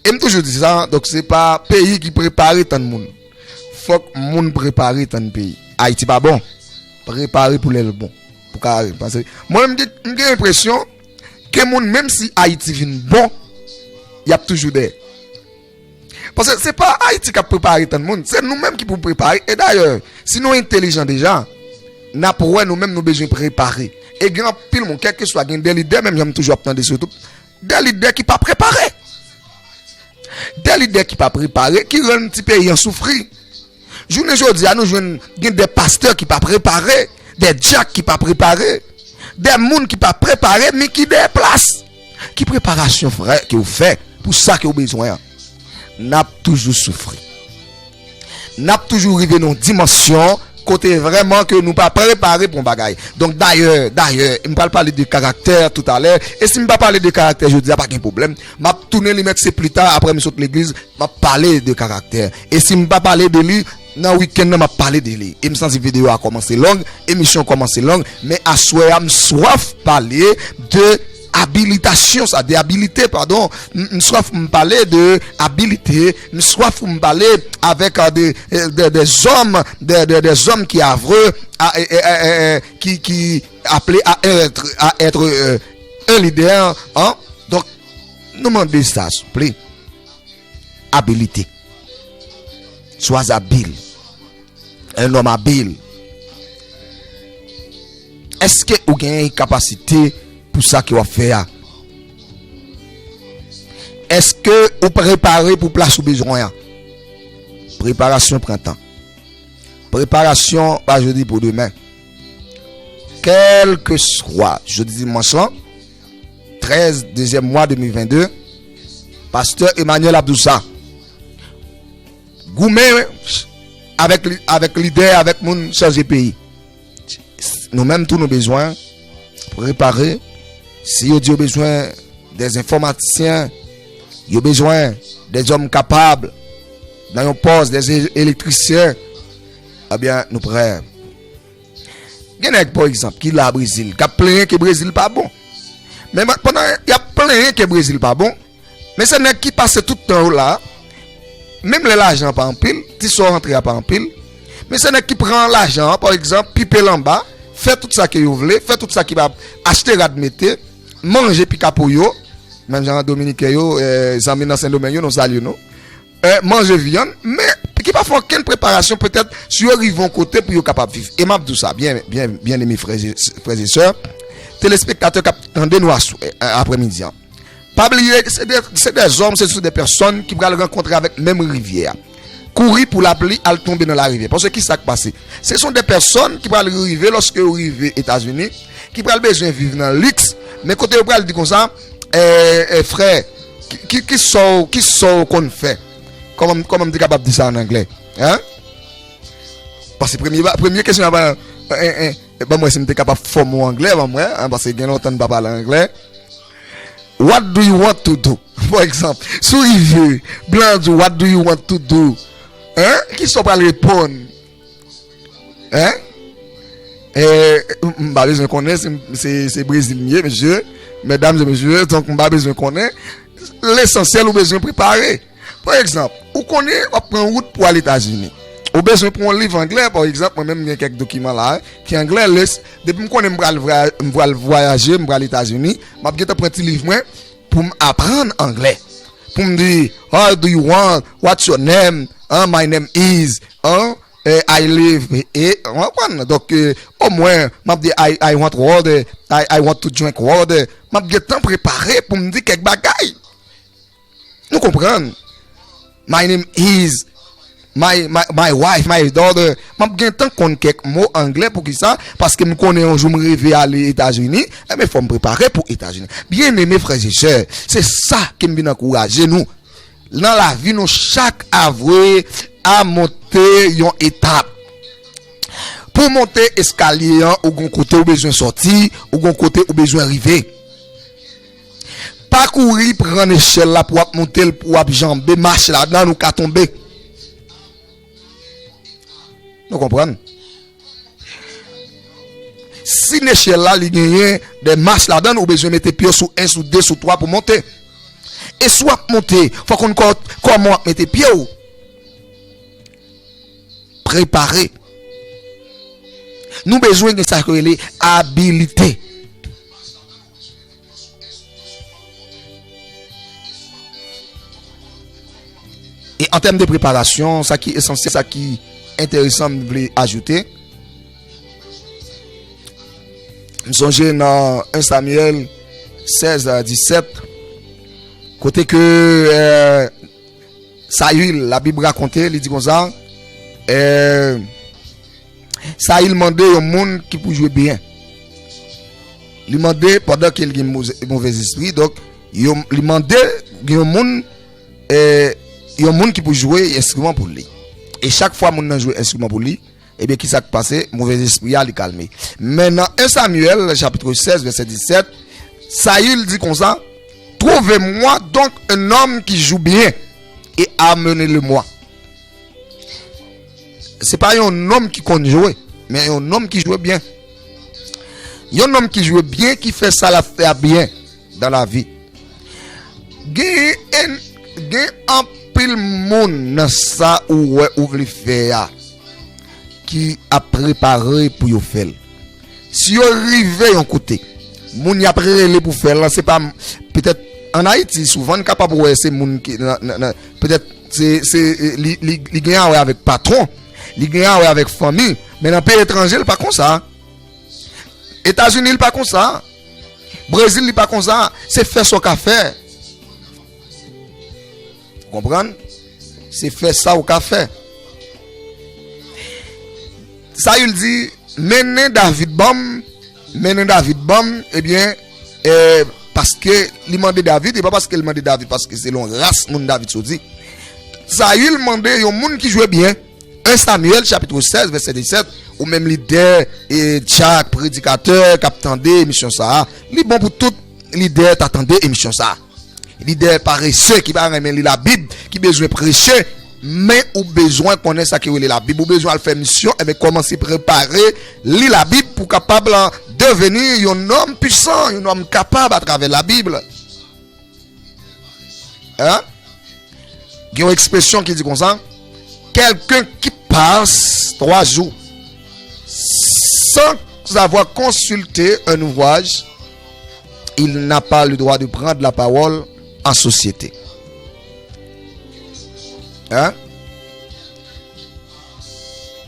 E m toujou di sa, donk se pa peyi ki prepare tann moun. Fòk moun prepare tann peyi. Ayiti pa bon. Prepare pou lè l bon. Pou ka, paske mwen menm, m gen, m gen enpresyon ke moun, menm si Ayiti vin bon, y ap toujou dèyè. Paske se pa Ayiti k ap prepare tann moun, se nou menm ki pou prepare. E dayè, si nou entelijan deja, n ap wè nou menm nou bezwen prepare. E gen anpil moun, kèlkeswa, gen de lidè, menm jan m toujou ap tande sou YouTube, de lidè ki pa prepare. De lidè ki pa prepare, ki rann ti peyi an soufri. Jounen jodi a, nou jwenn gen de pastè ki pa prepare, de dyak ki pa prepare, de moun ki pa prepare, men ki dèyè plas. Ki preparasyon, frè, ke w fè pou sa ke w bezwen an? N ap toujou soufri. N ap toujou rive nan yon dimansyon kote vrèman ke nou pa prepare pou yon bagay. Donk, dayè, dayè, m pral pale de karaktè toutalè. E si m pa pale de karaktè jodi a, pa gen pwoblèm. M ap tounen li mèt se pli ta, apre m sot legliz, m ap pale de karaktè. E si m pa pale de li, nan wikenn nan, m ap pale de li. E m santi videyo a kòmanse long, emisyon kòmanse long, men aswè a, m swaf pale de abilitasyon sa, de abilite, padon. M, m swaf pou m pale de abilite, m swaf pou m pale avèk, euh, de, de, de zòm, de, de, de zòm ki avre, a, e, e, e, e, e, ki, ki aple a être, a être, euh, un leader, hein? Donk, nou mande sa, souple. Abilite. Sois habile. Un homme habile. Èske ou gen kapasite pou sa ke w ap fè a? Èske ou prepare pou plas ou bezwen an? Preparasyon pran tan. Preparasyon pa jodi pou demen. Kèlkeswa jodi dimanch lan, trèz dezyèm mwa de mil vennde, pastè Emmanuel ap di w sa. Goumen avèk li, avèk lidè, avèk moun chanje peyi. Nou menm tou nou bezwen prepare. Si yo di yo bezwen de enfòmatisyen, yo bezwen de zòm kapab nan yon pòs, de elektrisyen, ebyen, nou prè. Gen nèg, pa egzanp, ki la Brezil, k ap plenyen ke Brezil pa bon. Men pandan y ap plenyen ke Brezil pa bon, men se nèg ki pase tout tan yo la, menm lè lajan an pa anpil, ti sa w rantre a pa anpil, men se nèg ki pran lajan an, pa egzanp, pipe l anba, fè tout sa ke yo vle, fè tout sa ki pa achte rad mete, manje pikapo yo, menm jan Dominiken yo, eh, zanmi nan Sendomeng yo, nou salye nou. Eh, manje vyann, men ki pa fè okenn preparasyon, petèt, si yo rive yon kote pou yo kapab viv. E m ap di w sa, byen, byen, byeneme frè e, frè e sè, telespektatè k ap tande nou aswè, eh, aprèmidi an. Pa bliye, se de, se de zòm, se sou de pèsòn ki pral rankontre avèk menm rivyè a. Kouri pou lapli al tonbe nan larivyè. Paske ki sa k pase? Se son de pèsòn ki pral rive, lòske yo rive Etazini, ki pral bezwen viv nan liks, men kote yo pral di konsa, eh, eh, frè, ki, ki, ki sa w, ki sa w konn fè? Kòman, kòman m te kapab di sa an anglè? Hein? Paske premye, premye kesyon an, eh, eh, eh, ban m wè si m te kapab fòme yon anglè, ban m wè, hein, paske gen lontan m pa pale anglè. What do you want to do? Pa egzanp, si w rive, blan an di w, what do you want to do? Hein? Ki sa w pral reponn? Hein? Eh, m, m pa bezwen konnen si m, se, se Brezil m ye, mesye, medam e mesye, donk m pa bezwen konnen. Lesansyèl, ou bezwen prepare. Pa egzanp, ou konnen w ap pran wout pou al Etazini. Ou bezwen pran yon liv anglè, pa egzanp, mwen menm, m gen kèk dokiman la, ki anglè, lè, depi m konnen m pral vwaya-, m pral vwayaje, m pral Etazini, m ap gentan pran ti liv mwen pou m aprann anglè. Pou m di, "How do you want? What's your name?" Hein, "My name is," hein, eh, "I live," e, w konprann? Donk, eh, omwen, m ap di, "I, I want water," I, "I want to drink water." M ap gentan prepare pou m di kèk bagay. Nou konprann? "My name is," "My, my, my wife, my daughter." M ap gentan konn kèk mo anglè. Poukisa? Paske m konnen yon jou m reve ale Etazini, enben, fò m prepare pou Etazini. Byeneme frè e sè, se sa ke m vin ankouraje nou. Nan lavi, nou chak avwe a monte yon etap. Pou w monte eskalye an, ou gon kote ou bezwen sòti, ou gon kote ou bezwen rive. Pa kouri pran echèl la pou w ap monte l, pou w ap janbe, mache ladan l, ou ka tonbe. Nou konprann? Si nechèl la, li genyen de mach ladan l, ou bezwen mete pye w sou en, sou de, sou twa pou monte. E si w ap monte, fò w konn kò-, kòman w ap mete pye w. Prepare. Nou bezwen gen sa yo rele abilite. E an tèm de preparasyon, sa ki esansyèl, sa ki enteresan, m vle ajoute, m sonje nan en Samyèl sèz a disèt, kote ke, eh, Sayil, Labib rakonte, li di konsa, eh, Sayil mande yon moun ki pou jwe byen. Li mande pandan ke li gen moze-, movèzespri, donk, yo, li mande gen yon moun, eh, yon moun ki pou jwe enstriman pou li. E chak fwa moun nan jwe enstriman pou li, ebyen, kisa k pase? Movèzespri a, li kalme. Men nan en Samyèl, chapit sèz, vèsè disèt, Sayil di konsa, Trouvez-moi donc un homme qui joue bien et amenez-le-moi. Se pa yon nonm ki konn jwe, men yon nonm ki jwe byen. Yon nonm ki jwe byen, ki fè sa l ap fè a byen dan lavi. Gen, gen anpil moun nan sa ou wè ou vle fè a ki ap prepare pou yo fè l. Si yo rive yon kote, moun y ap rele pou fè l lan, se pa m-, petèt ann Ayiti, souvan n kapab wè se moun ki nan, nan, nan, petèt se, se, li, li, li gen a wè avèk patwon, li gen a wè avèk fanmi, men nan peyi etranje, l pa konsa. Etazini, l pa konsa. Brezil, li pa konsa. Se fè sa w ka fè. Ou konprann? Se fè sa w ka fè. Sayil di, mennen David ban m, mennen David ban m, ebyen, eh, paske li mande David, e pa paske li mande David, paske se yon ras moun David soti. Sayil mande yon moun ki jwe byen. En Samyèl, chapit sèz, vèsè disèt, ou menm lidè, e, dyak, predikatè, k ap tande emisyon sa a, li bon pou tout lidè ta tande emisyon sa a. Lidè parese ki pa renmen li Labib, ki bezwen preche, men ou bezwen konnen sa ki rele Labib. Ou bezwen al fè misyon, enben kòmanse prepare li Labib pou kapab deveni yon nonm pwisan, yon nonm kapab atravè Labib. Hein? Gen yon ekspresyon ki di konsa, quelqu'un qui passe trois jours sans avoir consulté un ouvrage, il n'a pas le droit de prendre la parole en société. Hein?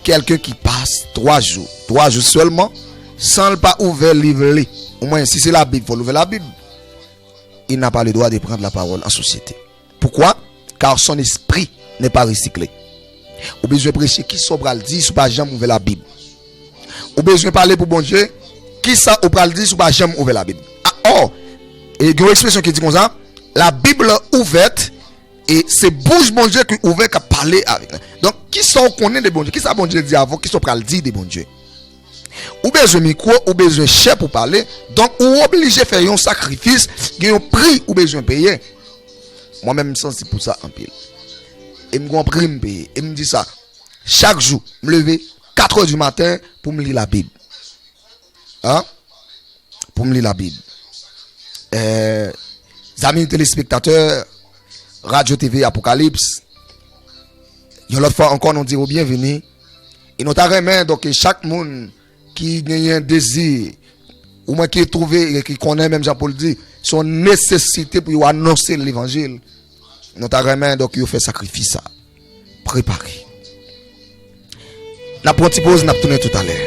Quelqu'un qui passe trois jours, trois jours seulement, sans l pa ouvè liv li. Omwen, si se Labib, fò l ouvè Labib. Il n'a pas le droit de prendre la parole en société. Pourquoi? Car son esprit n'est pas recyclé. Ou bezwen preche, kisa w pral di si w pa janm ouvè Labib? Ou bezwen pale pou Bondye, kisa ou pral di si w pa janm ouvè Labib? A, ò, e gen yon ekspresyon ki di konsa, la Bible ouverte, e se bouch Bondye ki ouvè k ap pale avèk nou. Donk, kisa w konnen de Bondye? Kisa Bondye di avè w? Kisa w pral di de Bondye? Ou bezwen mikwo, ou bezwen chè pou pale, donk ou oblije fè yon sakrifis, gen yon pri ou bezwen peye. Mwen menm m sansib pou sa anpil. E m gen yon pri m peye. E m di sa, chak jou, m leve katrè di maten pou m li Labib. Hein? Pou m li Labib. Eh, zanmi telespektatè Radyo T V Apokalips, yon lòt fwa ankò, nou di w byenvini. E nou ta renmen, donk, chak moun ki genyen dezi, oumwen ki twouve, ki konnen, menm jan Pòl di, se yon nesesite pou yo anonse levanjil. Nou ta renmen, donk, yo fè sakrifis sa. Prepare. N ap pran ti poz, n ap tounen toutalè.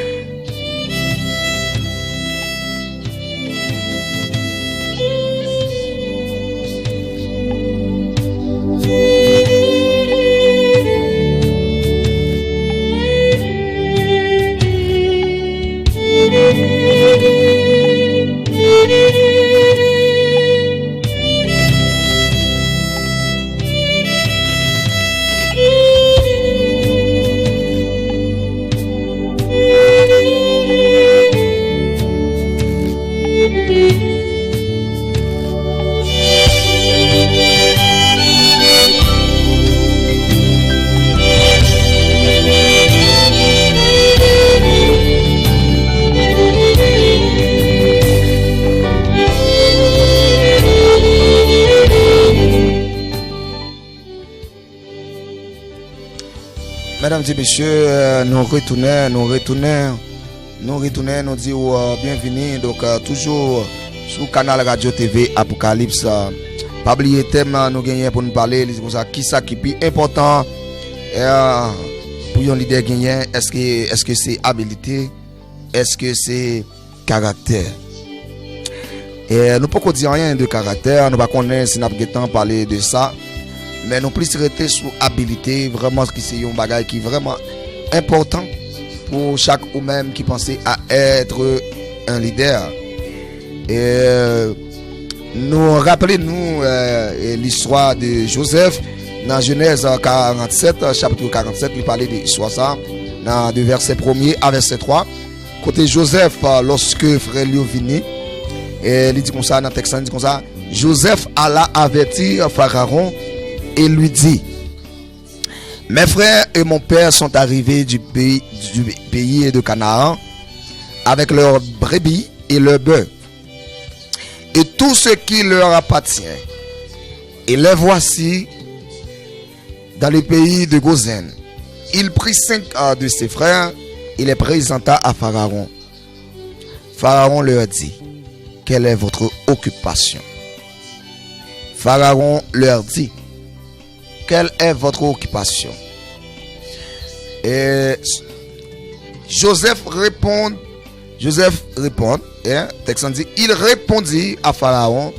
Medam e mesye, euh, nou retounen, nou retounen, nou retounen, nou di w, euh, byenvini. Donk, euh, toujou sou kanal Radyo T V Apokalips. Euh, pa bliye tèm, euh, nou genyen pou nou pale, li di konsa, kisa ki pi enpòtan, euh, pou yon lidè genyen? Èske, èske se abilite? Èske se karaktè? E nou poko di anyen de karaktè, nou pa konnen si n ap gentan pale de sa, men nou plis rete sou abilite, vrèman, ki se yon bagay ki vrèman enpòtan pou chak ou menm ki panse a être un leader. E nou raple nou, euh, listwa de Joseph nan Jenèz karannsèt, chapit karannsèt, li pale de istwa sa, nan de vèsè premye a vèsè twa. Kote Joseph, euh, lòske frè l yo vini, e li di konsa nan tèks la, li di konsa, Joseph alla avertir Pharaon et lui dit, Mes frères et mon père sont arrivés du pays, du pays de Canaan avec leurs brebis et leurs bœufs et tout ce qui leur appartient. Et les voici dans le pays de Gozen. Il prit cinq, euh, de ses frères et les présenta à Pharaon. Pharaon leur dit, Quelle est votre occupation? Pharaon leur dit, Quelle est votre occupation? Et Joseph répond, Joseph répond, hein, texte dit, il répondit à Pharaon,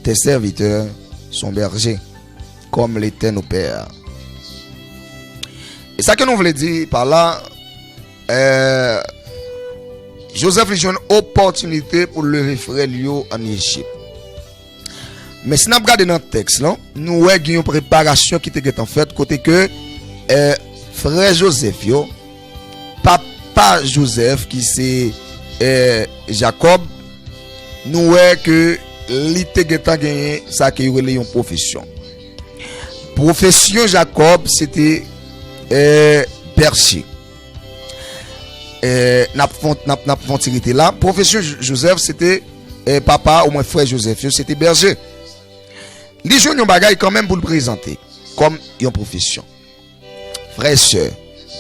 Tes serviteurs sont bergers, comme l'Éternel nos pères. E sa ke nou vle di pa la, euh, Joseph li jwenn opòtinite pou leve frè l yo ann Ejip. Men si n ap gade nan tèks lan, nou wè gen yon preparasyon ki te gentan fèt kote ke, eh, frè Joseph yo, papa Joseph ki se, eh, Jacob, nou wè ke li te gentan genyen sa ke yo rele yon pwofesyon. Pwofesyon Jacob se te, eh, bèche. Eh, n ap fon, n ap, n ap fon ti rete la. Pwofesyon Jo-, Joseph se te, eh, papa, omwen frè Joseph yo, se te bèche. Li jwenn yon bagay kanmenm pou l prezante kòm yon pwofesyon. Frè e sè,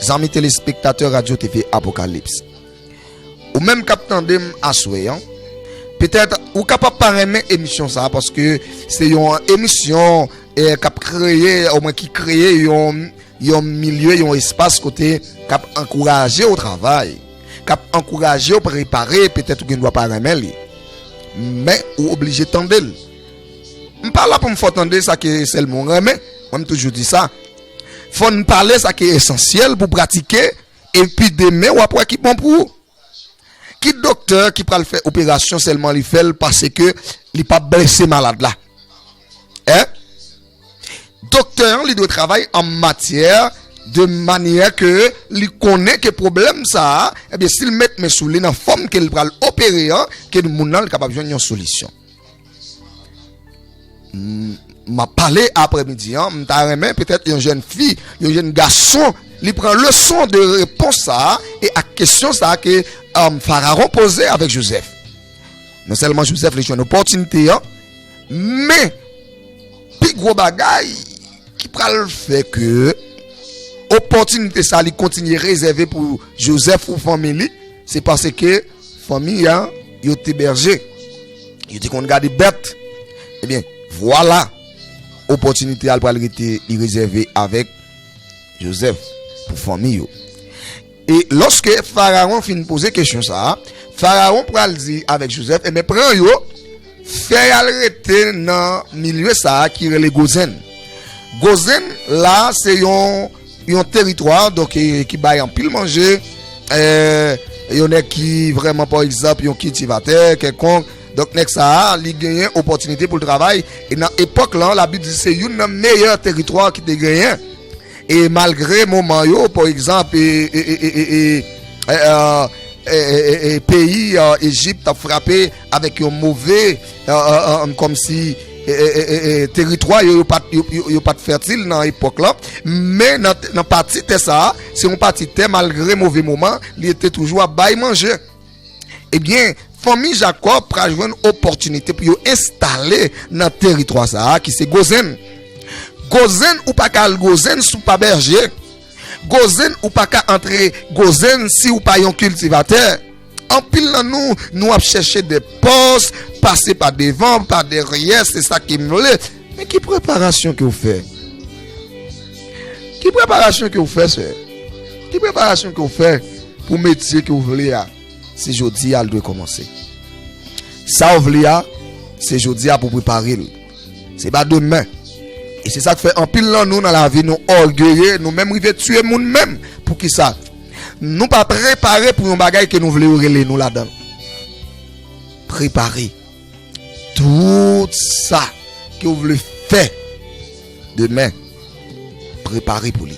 zanmi telespektatè Radyo T V Apokalips, ou menm k ap tande m aswè an, petèt ou kapab pa renmen emisyon sa a, paske se yon emisyon, eh, k ap kreye, omwen ki kreye yon yon milye, yon espas kote k ap ankouraje w travay, k ap ankouraje w prepare, petèt ou gen dwa pa renmen li. Men, ou oblije tande l. M pa la pou m fè w tande sa ke sèlman w renmen, mwen m toujou di sa. Fò n pale sa ki esansyèl pou pratike, epi demen w ap wè ki bon pou ou. Ki doktè ki pral fè operasyon sèlman li fè l paske li p ap blese malad la? Hein? Doktè an, li dwe travay an matyè de manyè ke li konnen ke pwoblèm sa a, ebyen, si l met men sou li nan fòm ke l pral opere an, ke moun nan, li kapab jwenn yon solisyon. M, m ap pale aprèmidi an, m ta renmen petèt yon jèn fi, yon jèn gason, li pran leson de repons sa a e ak kesyon sa a ke, um, Farawon poze avèk Jozèf. Non sèlman Jozèf li jwenn opòtinite an, men pi gwo bagay ki pral fè ke opòtinite sa li kontinye rezève pou Jozèf ou fanmi li, se paske fanmi an, yo te bèje. Yo te konn gade bèt. Ebyen, vwala, opòtinite a l pral rete li rezève avèk Jozèf pou fanmi yo. E lòske Farawon fin poze kesyon sa a, Farawon pral di avèk Jozèf, ebyen, pran yo, fè y al rete nan milye sa a ki rele Gozen. Gozen la, se yon, yon teritwa, donk, e, ki bay anpil manje, e, yon nèg ki vrèman, pa egzanp, yon kiltivatè kèlkonk. Donk, nèg sa a, li genyen opòtinite pou l travay. E nan epòk lan, Labib di se youn nan meyè teritwa ki te genyen. E malgre moman yo, pa egzanp, e, e, e, e, e, e, e, e, e, e, peyi, e, Ejip t ap frape avèk yon move, e, e, e, kòmsi, e, e, e, e, e, teritwa yo, yo pa t, yo, yo, yo pa t fètil nan epòk lan. Men nan, nan pati tè sa a, se yon pati tè, malgre move moman, li te toujou ap bay manje. Ebyen, fanmi Jakòb pral jwenn opòtinite pou yo enstale nan teritwa sa a, ki se Gozen. Gozen, ou pa ka al Gozen si w pa bèje. Gozen, ou pa ka antre Gozen si ou pa yon kiltivatè. Anpil nan nou, nou ap chèche de pòs, pase pa devan, pa dèyè, se sa ki m vle. Men ki preparasyon ke w fè? Ki preparasyon ke w fè, sè? Ki preparasyon ke w fè pou metye ke w vle a? Se jodi a l dwe kòmanse. Sa w vle a, se jodi a pou w prepare l. Se pa demen. E se sa k fè anpil nan nou nan lavi, nou ògeye, nou menm rive tiye moun menm. Poukisa? Nou pa prepare pou yon bagay ke nou vle yo rele nou ladan l. Prepare. Tout sa ke w vle fè demen, prepare pou li.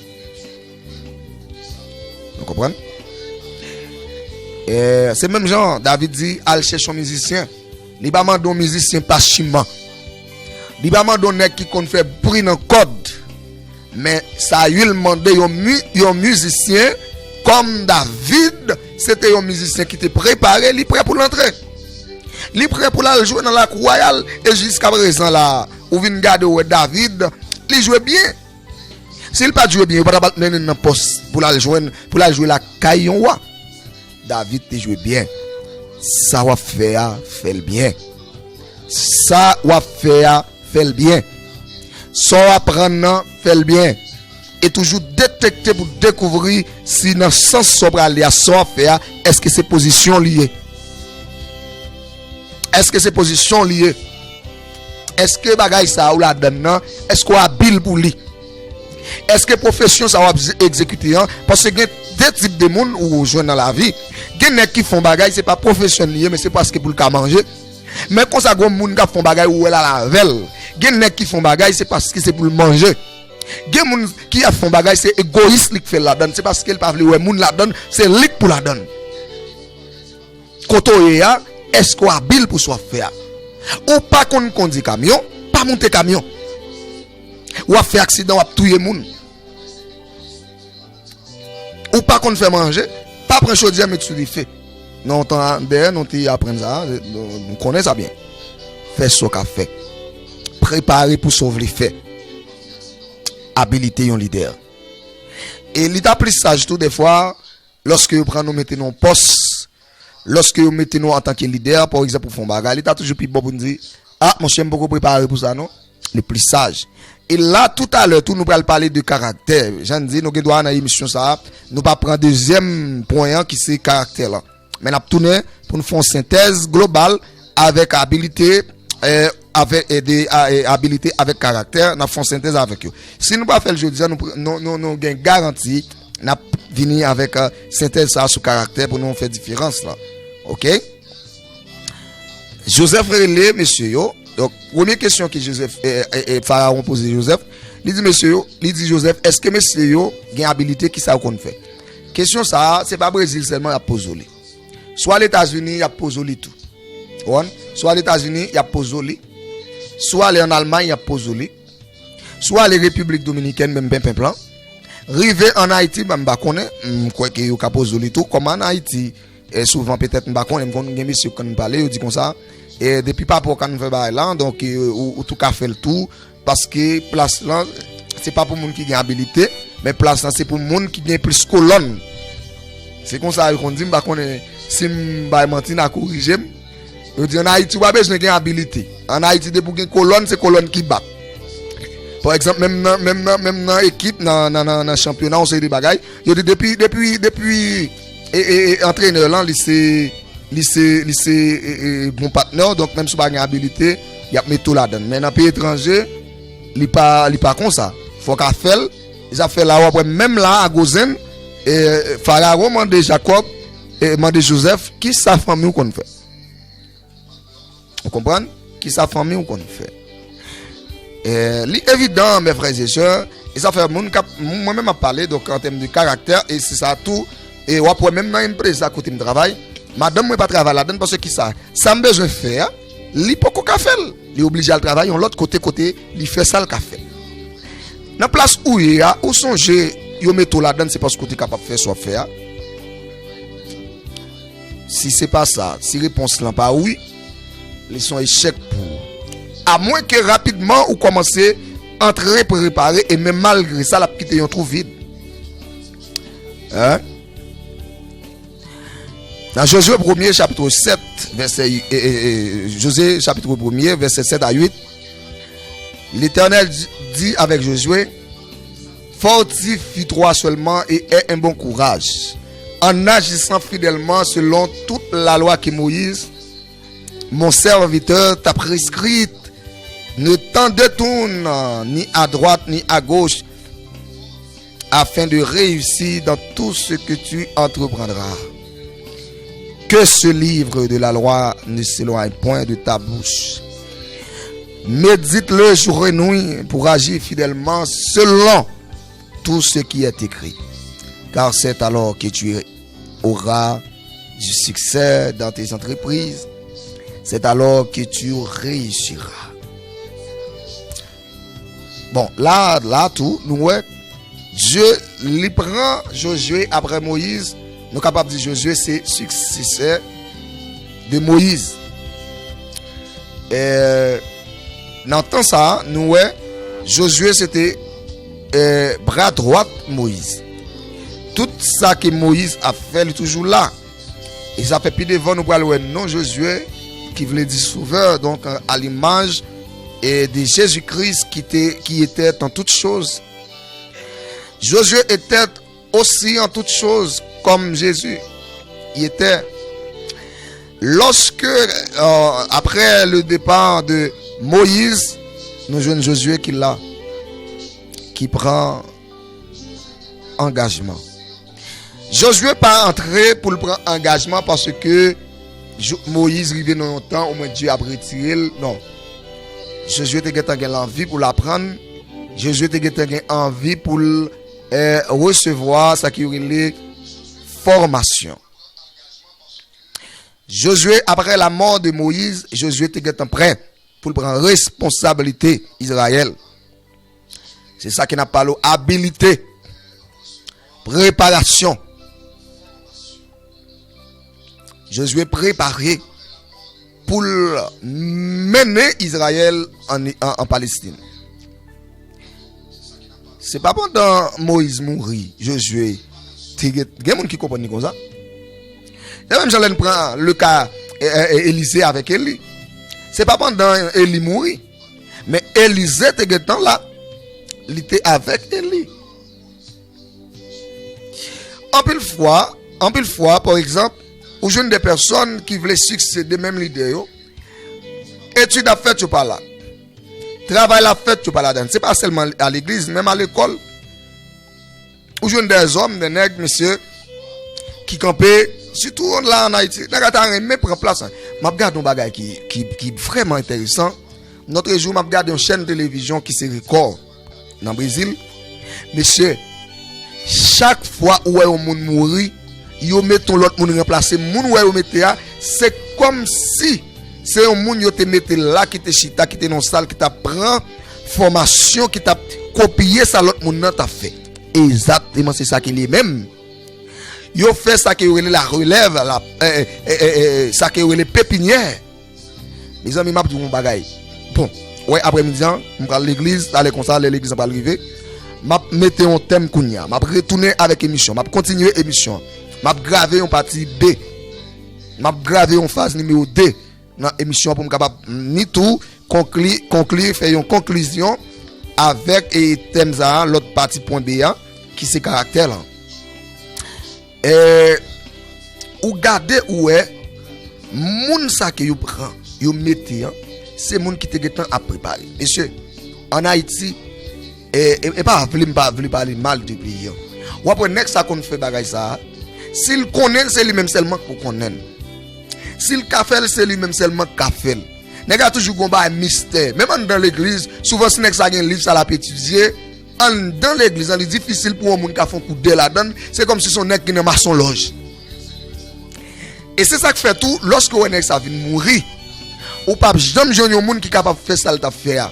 Nou konprann? E, se menm jan David di, al chèche yon mizisyen. Li pa mande yon mizisyen pachiman. Li pa mande yon nèg ki konn fè bri nan kòd. Men Sayil mande yon mi-, yon mizisyen kòm David, se te yon mizisyen ki te prepare, li prè pou l antre. Li prè pou l al jwe nan lakou wayal, e jiskaprezan la, ou vin gade, ou wè David, li jwe byen. Si l pa t jwe byen, yo pa t ap al mennen l nan pòs pou l al jwenn, pou l al jwe lakay yon wa. David te jwe byen. Sa w ap fè a, fè l byen. Sa w ap fè a, fè l byen. Sa w aprann nan, fè l byen. E toujou detekte pou dekouvri si nan sans sa w prale a, sa w ap fè a, èske se pozisyon li ye? Èske se pozisyon li ye? Èske bagay sa a ou ladann nan, èske w abil pou li? Èske pwofesyon sa w ap ze-, egzekite an, paske gen de tip de moun ou jwenn nan lavi. Gen nèg ki fè yon bagay, se pa pwofesyon li ye, men se paske pou l ka manje. Men konsa, gen moun k ap fè yon bagay, ou wè l al avè l. Gen nèg ki fè yon bagay, se paske se pou l manje. Gen moun ki ap fè yon bagay, se egoyis li k fè l ladann, se paske l pa vle wè moun ladann, se li k pou ladann. Kote w ye a, èske w abil pou sa w ap fè a? Ou pa konn kondi kamyon, pa moute kamyon. W ap fè aksidan, w ap touye moun. Ou pa konn fè manje, pa pran chodyè met sou dife. Nan yon tan dèyè, nou te aprann sa, nou, nou konnen sa byen. Fè sa w ka fè. Prepare pou sa w vle fè. Abilite yon lidè. E li ta plis saj tou, dèfwa, lòske yo pran nou mete nan yon pòs, lòske yo mete nou antanke lidè, pa egzanp, ou fè yon bagay, li ta toujou pi bon pou n di, a, monchè, m poko prepare pou sa, non. Li plis saj. E la, toutalè, tou, nou pral pale de karaktè. Jan n di, nou gen dwa nan emisyon sa a, nou pa pran dezyèm pwen an ki se karaktè lan. Men n ap tounen pou n fè yon sentèz global avèk abilite, eh, avèk, eh, de, a, eh, abilite avèk karaktè, n ap fè yon sentèz avèk yo. Si nou pa fè l jodi a, nou, nou, nou, nou gen garanti, n ap vini avèk, eh, sentèz sa a sou karaktè pou nou fè diferans lan. Oke? Joseph rele mesye yo. Donk, premye kesyon ke Joseph, eh, eh, eh, Farawon poze Joseph, li di mesye yo, li di Joseph, èske mesye yo gen abilite, kisa yo konn fè? Kesyon sa a, se pa Brezil sèlman y ap poze w li. Swa Letazini, y ap poze w li tou. Ou konprann? Swa Letazini, y ap poze w li. Swa ale ann Almay, y ap poze w li. Swa ale Repiblik Dominikèn, menm penpenp lan. Rive ann Ayiti, ban m pa konnen, m kwè ke yo ka poze w li tou. Kòm ann Ayiti, e souvan petèt, m pa konnen, m konn gen mesye k konn pale, yo di konsa, e depi pa pò ka n fè bagay la, donk, e, ou, ou tou ka fè l tou. Paske plas lan, se pa pou moun ki gen abilite, men plas lan se pou moun ki gen plis kolòn. Se konsa yo konn di, m pa konnen si m bay manti, n a korije m. Yo di, ann Ayiti, w pa bezwen gen abilite. Ann Ayiti, depi w gen kolòn, se kolòn ki bat. Pa egzanp, menm nan, menm nan, menm nan ekip, nan, nan, nan, nan chanpyona, yon seri de bagay, yo di depi, depi, depi, e, e, e, antrenè lan, li se, li se, li se, e, e, bon patnè w, donk menm si w pa gen abilite, y ap mete w ladan l. Men nan peyi etranje, li pa, li pa konsa. Fò w ka fè l. E sa fè la, w ap wè menm la, a Gozen, e, Farawon mande Jakòb, e, mande Jozèf, kisa fanmi w konn fè? Ou konprann? Kisa fanmi w konn fè? E, li evidan, mes frères et sœurs, e sa fè moun k ap, mwen menm ap pale, donk, an tèm de karaktè, e se sa tou, e w ap wè menm nan enpreza kote m travay, madanm mwen pa travay ladan l, paske kisa? Sa m bezwen fè a, li poko ka fè l. Li oblije al travay yon lòt kote, kote li fè sa l ka fè. Nan plas ou ye a, ou sonje yo mete w ladan l, se paske w te kapab fè sa w ap fè a? Si se pa sa, si repons lan pa wi, li se yon echèk pou ou. Amwenke rapidman ou kòmanse antre prepare e menm malgre sa, l ap kite yon twou vid. Hein? Dans Josué premier, chapitre sept, verset, eh, eh, eh, Josué, chapitre premier, verset sept à huit, l'Éternel di- dit avec Josué, fortifie-toi seulement et aie un bon courage, en agissant fidèlement selon toute la loi que Moïse, mon serviteur, t'a prescrite. Ne t'en détourne ni à droite ni à gauche, afin de réussir dans tout ce que tu entreprendras. Que ce livre de la loi ne s'éloigne point de ta bouche. Médite-le jour et nuit pour agir fidèlement selon tout ce qui est écrit. Car c'est alors que tu auras du succès dans tes entreprises. C'est alors que tu réussiras. Bon, la, la tou, nou wè, Dye, li pran Jozye apre Moyiz. Nou kapab di Jozye se siksesè de Moyiz. E, nan tan sa a, nou wè, Jozye se te, e, bra dwat Moyiz. Tout sa ke Moyiz ap fè, li toujou la. E sa fè pi devan nou pral wè non Jozye, ki vle di Sovè, donk, a l'image, e, de Jésus-Christ qui était, qui était en toutes choses. Josué était aussi en toutes choses comme Jésus y était. Lorsque, euh, après le départ de Moïse, nou jwenn Jozye ki la, ki pran angajman. Jozye pa antre pou l pran angajman paske Jo- Moyiz rive nan yon tan omwen Dye ap retire l. Non. Jozye te gentan gen lanvi pou l aprann. Jozye te gentan gen anvi pou l, eh, resevwa sa ki yo rele fòmasyon. Jozye, apre lamò de Moyiz, Jozye te gentan prè pou l pran responsablite Izrayèl. Se sa ke n ap pale w abilite, preparasyon. Jozye prepare pou l mennen Izrayèl an, an, an Palestin. Se pa pandan Moyiz mouri, Jozye te gen, gen moun ki konprann li konsa. Se menm jan lè n pran le ka, e, e, e, Elize avèk Eli. Se pa pandan Eli mouri, men Elize te gentan la, li te avèk Eli. Anpil fwa, anpil fwa, pa egzanp, ou jwenn de pèsòn ki vle siksede menm lide yo. Etid ap fèt, yo pa la. Travay la ap fèt, yo pa ladan. Se pa sèlman a legliz, menm a lekòl. Ou jwenn de zòm, de nèg, mesye, ki kanpe, sitou la an Ayiti. Nèg la ta renmen pran plas. M ap gade yon bagay ki, ki, ki vrèman enteresan. Nòtrejou, m ap gade yon chèn televizyon ki se Rekò nan Brezil. Mesye, chak fwa ou wè yon moun mouri, yo mete yon lòt moun ranplase moun ou wè yo mete a, se kòmsi se yon moun yo te mete la ki te chita, ki te nan sal, ki t ap pran fòmasyon, ki t ap kopye sa lòt moun nan t ap fè. Egzakteman, se sa ke li ye menm. Yo fè sa ke yo rele la relèv, la, eh, eh, eh, eh, eh, sa ke yo rele pepinyè. Mezanmi, m ap di w yon bagay. Bon, wè, aprèmidi an, m pral legliz, talè konsa, lè legliz an pral rive, m ap mete yon tèm kounye a. M ap retounen avèk emisyon. M ap kontinye emisyon an. M ap grave yon pati de. M ap grave yon faz nimewo de nan emisyon an pou m kapab ni tou konkli, konkli, fè yon konklizyon avèk, e, tèm sa a, lòt pati pwen B a, ki se karaktè lan. E, ou gade, ou wè, moun sa ke yo pran, yo mete an, se moun ki te gentan ap prepare. Mesye, an Ayiti, e, e, e pa vle m pa vle pale mal de peyi an. W ap wè nèg sa konn fè bagay sa a. Si l konnen l, se li menm sèlman k pou konnen l. Si l ka fè l, se li menm sèlman k ka fè l. Nèg la toujou gon bagay mistè. Menm anndan legliz, souvan si nèg sa gen liv sa l ap etidye, anndan legliz lan, li difisil pou yon moun ka fè yon kou dèy ladan l. Se kòmsi se yon nèg ki nan masonlòj. E se sa k fè tou, lòske w wè nèg sa vin mouri, ou p ap janm jwenn yon moun ki kapab fè sa l t ap fè a.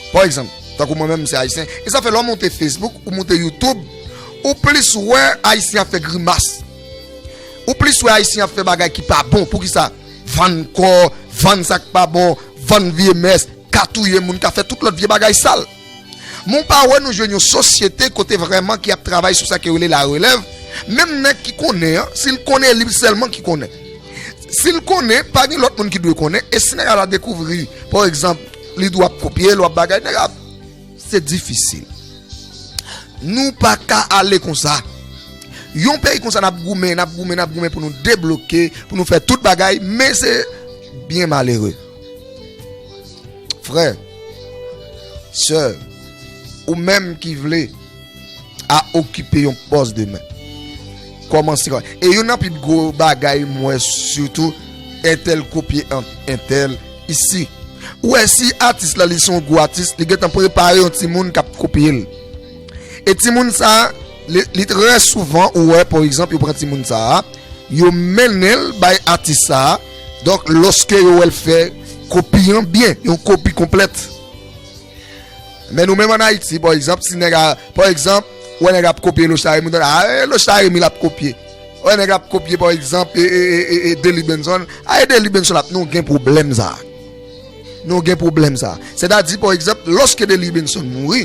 Pa egzanp, tankou mwen menm, m se ayisyen. E sa fè lè w monte Facebook, ou monte YouTube, ou plis wè ayisyen ap fè grimas. Ou plis wè ayisyen ap fè bagay ki pa bon. Poukisa? Vann kò, vann sa k pa bon, vann vye mès, ka touye moun, ka fè tout lòt vye bagay sal. Men w pa wè nou jwenn yon sosyete kote vrèman ki ap travay sou sa ki rele larelèv. Menm nèg ki konnen an, si l konnen, li sèlman ki konnen. Si l konnen, pa gen lòt moun ki dwe konnen. E si nèg la dekouvri, pa egzanp, li di w ap kopye l, w ap bagay, nèg la, se difisil. Nou pa ka ale konsa. Yon peyi konsa n ap goumen, n ap goumen, n ap goumen pou nou debloke, pou nou fè tout bagay, men se byen malere. Frè, sè, ou menm ki vle a okipe yon pòs demen. Kòmanse kò. E youn nan pi gwo bagay m wè sitou, entèl kopye an- entèl isi. Ou wè si atis la li se yon gwo atis, li gentan prepare yon timoun k ap kopye l. E timoun sa, li, li trè souvan ou wè, pa egzanp, yo pran timoun sa a, yo mennen l bay atis sa a. Donk, lòske yo wè l fè kopi an byen, yon kopi konplèt. Men nou menm ann Ayiti, pa egzanp, si nèg a, pa egzanp, ou wè nèg ap kopye Lochard Remy, ou tande, a, e Lochard Remy l ap kopye. Ou wè nèg ap kopye, pa egzanp, e, e, e, e, e Delly Benson, a, e Delly Benson l ap, nou gen pwoblèm sa. Nou gen pwoblèm sa. Sètadi, pa egzanp, lòske Delly Benson mouri,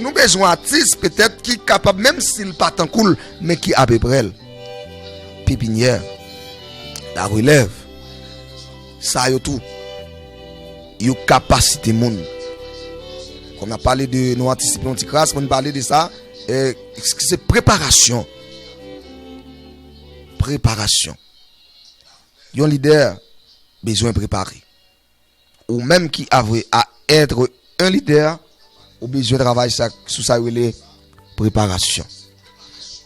nou bezwen atis, petèt, ki kapab, menm si l pa tankou l, men ki apeprè l. Pepinyè, larelèv, sa yo tou, yo kapasite moun. Kòm n ap pale de nou antisipe yon ti kras, fò n pale de sa, eh, se preparasyon. Preparasyon. Yon lidè bezwen prepare. Ou menm ki avwe a être un leader, ou bezwen travay sa, sou sa yo rele preparasyon.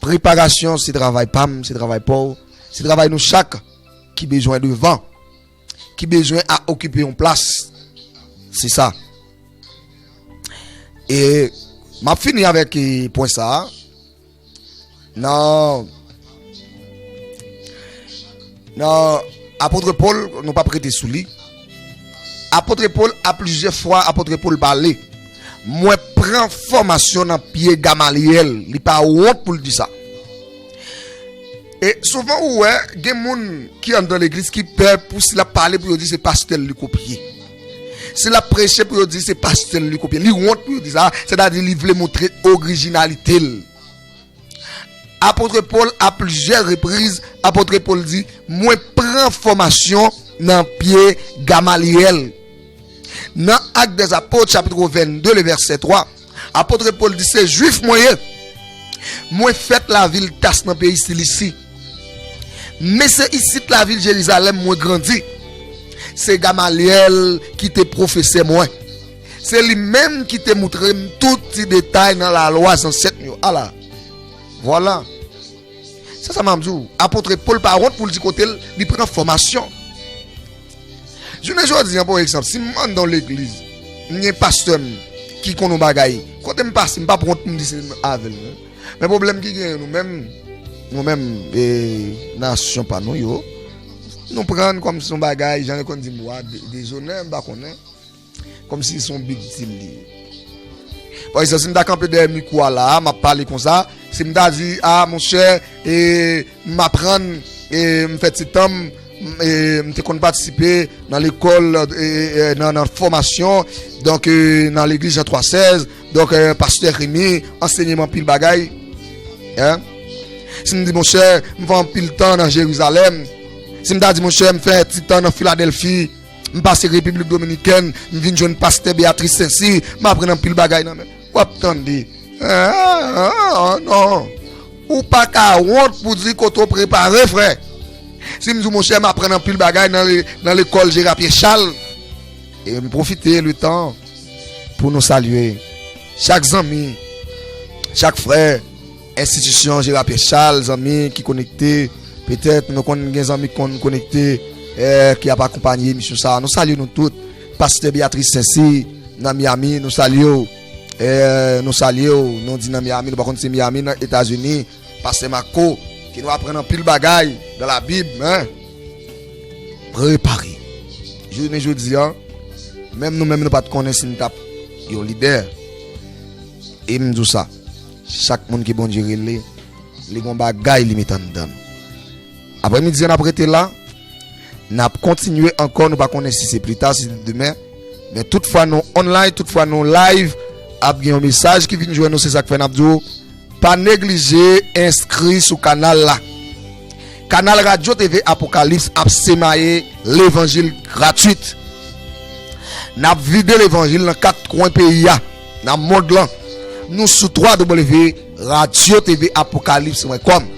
Preparasyon, se travay pa m, se travay pa w, se travay nou chak ki bezwen devan, ki bezwen a okipe yon plas. Se sa. E m ap fini avèk, e, pwen sa a. Nan, nan Apot Pòl, nou p ap rete sou li. Apot Pòl, a plizyè fwa, Apot Pòl pale. Mwen pran fòmasyon nan pye Gamalyèl. Li pa wont pou l di sa. E souvan ou wè, gen moun ki anndan legliz ki pè pou si l ap pale pou yo di se pastè l li kopye. Si l ap preche pou yo di se pastè l li kopye. Li wont pou yo di sa, sètadi li vle montre orijinalite l. Apot Pòl, a plizyè repriz, Apot Pòl di, mwen pran fòmasyon nan pye Gamalyèl. Nan Actes des Apôtres, chapit vennde, le vèsè twa, Apot Pòl di, se Jwif mwen ye. Mwen fèt lavil Tas nan peyi Silisi. Men se isit lavil Jerizalèm mwen grandi. Se Gamalyèl ki te pwofesè mwen. Se li menm ki te moutre m tout ti detay nan lalwa zansèt m yo. Ala. Vwala. Se sa m ap di w. Apot Pòl pa wont pou l di kote l, li pran fòmasyon. Jounen jodi a, pa egzanp, si m anndan yon legliz, m gen pastè m ki konn yon bagay, kote m pase, m p ap wont pou m di se avè l, non. Men pwoblèm ki genyen nou menm, nou menm, e, nasyon pa nou yo, nou pran kòm se yon bagay, jan yo konn di m, wa, de- dezonè, m pa konnen. Kòmsi se yon big deal li ye. Pa egzanp, si m ta kanpe dèyè mikwo a la a, m ap pale konsa, si m ta di, a, monchè, e, m aprann, e, m fè ti tan m, m, e, m te konn patisipe nan lekòl, e, e, e, nan, nan fòmasyon, donk, e, nan legliz Jan twa sèz, donk, e, pastè Remy ansenye m anpil bagay. Hein? Si m di, monchè, m fè anpil tan nan Jerizalèm, si m ta di, monchè, m fè ti tan nan Filadèlfi, m pase Repiblik Dominikèn, m vin jwenn pastè Beatrice Saincy, m aprann anpil bagay nan men l. W ap tande. Ah, ah, ah, non. Ou pa ka wont pou di kote w prepare, frè. Si m di w, monchè, m aprann anpil bagay nan le- nan lekòl Jera Pyè Chal. E m pwofite letan pou nou salye chak zanmi, chak frè, enstitisyon Jera Pyè Chal, zanmi ki konekte, petèt nou konn gen zanmi ki konn konekte, eh, ki ap akonpanye emisyon sa a. Nou salye nou tout. Pastè Beatrice Saincy nan Miami, nou salye w. Eh, nou salye w, nou di nan Miami, nou pa konn si Miami nan Etazini. Pastè Marco, ke nou aprann anpil bagay dans la Bible, hein. Prepare. Jounen jodi a, menm nou menm nou pa t konnen si n t ap yon lidè. E m di w sa, chak moun ke Bondye rele, li gon bagay li met anndan nou. Aprèmidi a n ap rete la, n ap kontinye ankò, nou pa konnen si se pli ta, si se demen. Men tout fwa nou online, tout fwa nou live, ap gen yon mesaj ki vin jwenn nou, se sa k fè n ap di w, pa neglije enskri sou kanal la. Kanal Radyo T V Apokalips ap semaye levanjil gratwit. N ap vide levanjil nan kat kwen peyi a, nan mond lan. Nou sou twa W radyo T V Apokalips pwen kòm.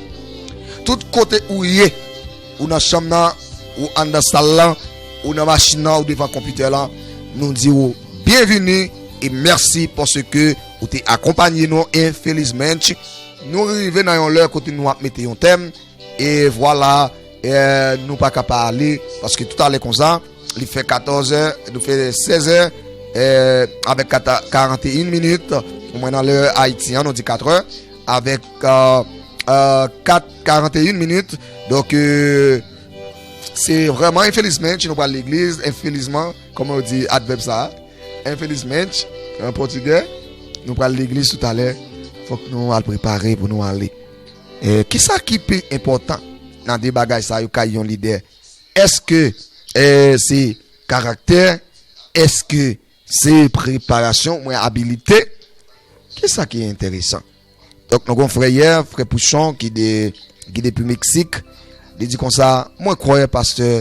Tout kote ou ye, ou nan chanm nan, ou anndan sal lan, ou nan machin nan, ou devan konpitè lan, nou di w byenvini e mèsi paske ou te akonpanye nou. Infelizmente, nou rive nan yon lè kote nou ap mete yon tèm, e vwala, e, nou pa ka pa ale, paske toutalè konsa, li fè katòz è, nou fè sèz è, e, avèk kata-, karannteyen minit, omwen nan lè Ayiti an, nou di kat è, avèk, e, e, kat, karannteyen minit. Donk, e, se vrèman infelizmente nou pral legliz, infelizman, kòman yo di advèb sa a? Infelizmente, an pòtigè, nou pral legliz toutalè, fòk nou al prepare pou nou ale. E, kisa ki pi enpòtan nan de bagay sa yo kay yon lidè? Èske, e, se karaktè? Èske se preparasyon, oubyen abilite? Kisa ki enteresan? Donk, nou gon frè yè, frè Pouchon, ki de, ki depi Meksik. Li di konsa, mwen kwè, pastè,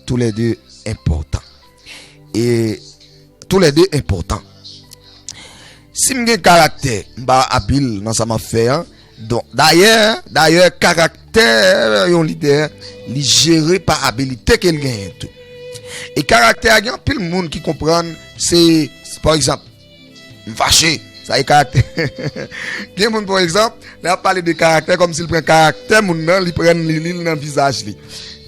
toulède enpòtan. E toulède enpòtan. Si m gen karaktè, m pa abil nan sa m ap fè an. Donk, dayè, dayè, karaktè yon lidè, li jere pa abilite ke l genyen tou. E karaktè a, gen anpil moun ki konprann, se, pa egzanp, m fache, sa e karaktè. Gen moun, pa egzanp, lè y ap pale de karaktè, kòmsi l pran karaktè moun nan, li pran li, li nan vizaj li.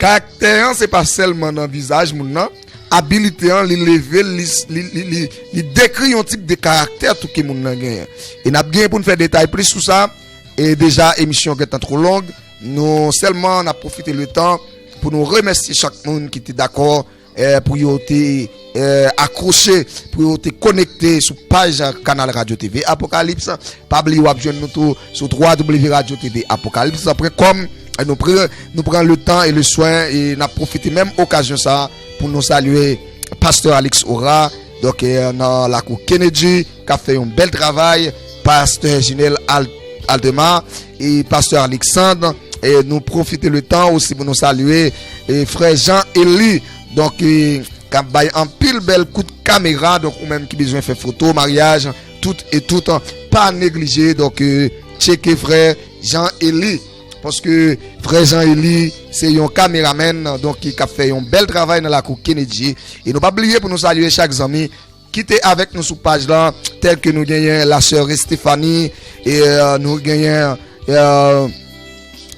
Karaktè an, se pa sèlman nan vizaj moun nan, abilite an, li leve l, li, li, li, li, li dekri yon tip de karaktè tou ke moun nan genyen. E n ap genyen pou n fè detay plis sou sa. E deja, emisyon an gentan twò long. Nou sèlman, n ap pwofite le tan pou nou remèsye chak moun ki te dakò, e, pou yo te, e, akwoche, pou yo te konekte sou paj Kanal Radyo T V Apokalips. Pa bliye w ap jwenn nou tou sou twa W radyo T V Apokalips pwen kòm. Nou pran, nou pran le tan e le swen e n ap pwofite menm okazyon sa a pou nou salye pastè Alex Ora, donk, e, nan lakou Kennedy, k ap fè yon bèl travay, pastè Jinel Al-, Aldemar e pastè Alexandre. E nou pwofite le tan osi pou nou salye, e, frè Jean Eli, donk, e, k ap bay anpil bèl kout kamera. Donk, ou menm ki bezwen fè foto, maryaj, tout e tout, pa neglije, donk, e, tcheke frè Jean Eli. Paske frè Jean Eli se yon kameramèn, donk, ki, k ap fè yon bèl travay nan lakou Kennedy. E nou pa bliye pou nou salye chak zanmi ki te avèk nou sou paj la, tèl ke nou genyen la sè Stephanie, e, e, nou genyen, e,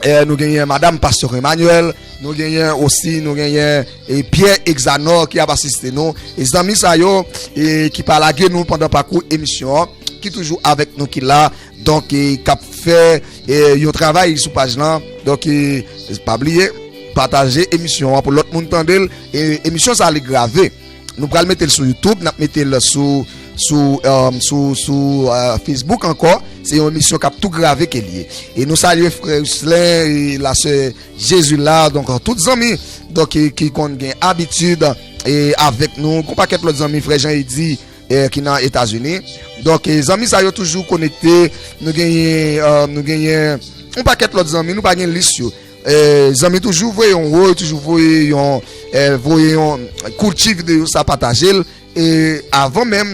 e, nou genyen madam pastè Emmanuel, nou genyen osi, nou genyen, e, Pierre Exanor ki ap asiste nou. E zanmi sa yo, e, ki pa lage nou pandan pakou emisyon an, ki toujou avèk nou, ki la, donk, e, k ap fè, e, yon travay sou paj lan. Donk, e, pa bliye, pataje emisyon an pou lòt moun tande l. E, emisyon sa a, li grave. Nou pral mete l sou YouTube, n ap mete l sou, sou, e, sou, sou, e, Facebook ankò. Se yon emisyon k ap tou grave ke l ye. E nou salye frè Yuslin e la sè Jezila, donk, tout zanmi, donk, ki, ki konn gen abitid, e, avèk nou. Gon pakèt lòt zanmi, frè Jean Eddy, e, ki nan Etazini. Donk, e, zanmi sa yo toujou konekte. Nou genyen, e, nou genyen yon pakèt lòt zanmi, nou pa gen lis yo. E, zanmi toujou voye yon woy, toujou voye yon, e, voye yon kout ti videyo sa, pataje l. E avan menm,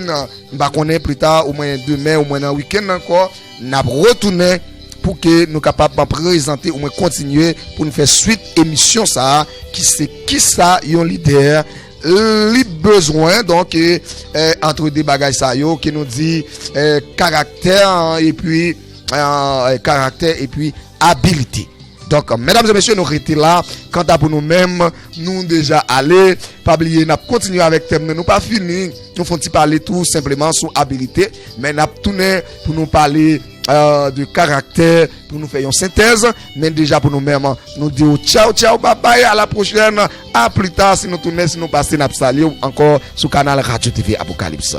m pa konnen, plita, omwen demen, omwen nan wikenn ankò, n ap retounen pou ke nou kapab prezante, omwen kontinye pou n fè swit emisyon sa a, ki se kisa yon lidè li bezwen. Donk, e, e, antre de bagay sa yo, ke nou di, e, karaktè, epi, e, karaktè epi abilite. Donk, medam e mesye, nou rete la. Kanta pou nou menm, nou deja ale. Pa bliye, n ap kontinye avèk tèm nan. Nou pa fini. Nou fè yon ti pale tou senpleman sou abilite. Men n ap tounen pou nou pale, e, de karaktè, pou nou fè yon sentèz. Men deja pou nou menm, nou di w tchaw, tchaw, babay, a la pwochèn, a plita, si nou tounen, si nou pase, n ap salye w ankò sou kanal Radyo T V Apokalips.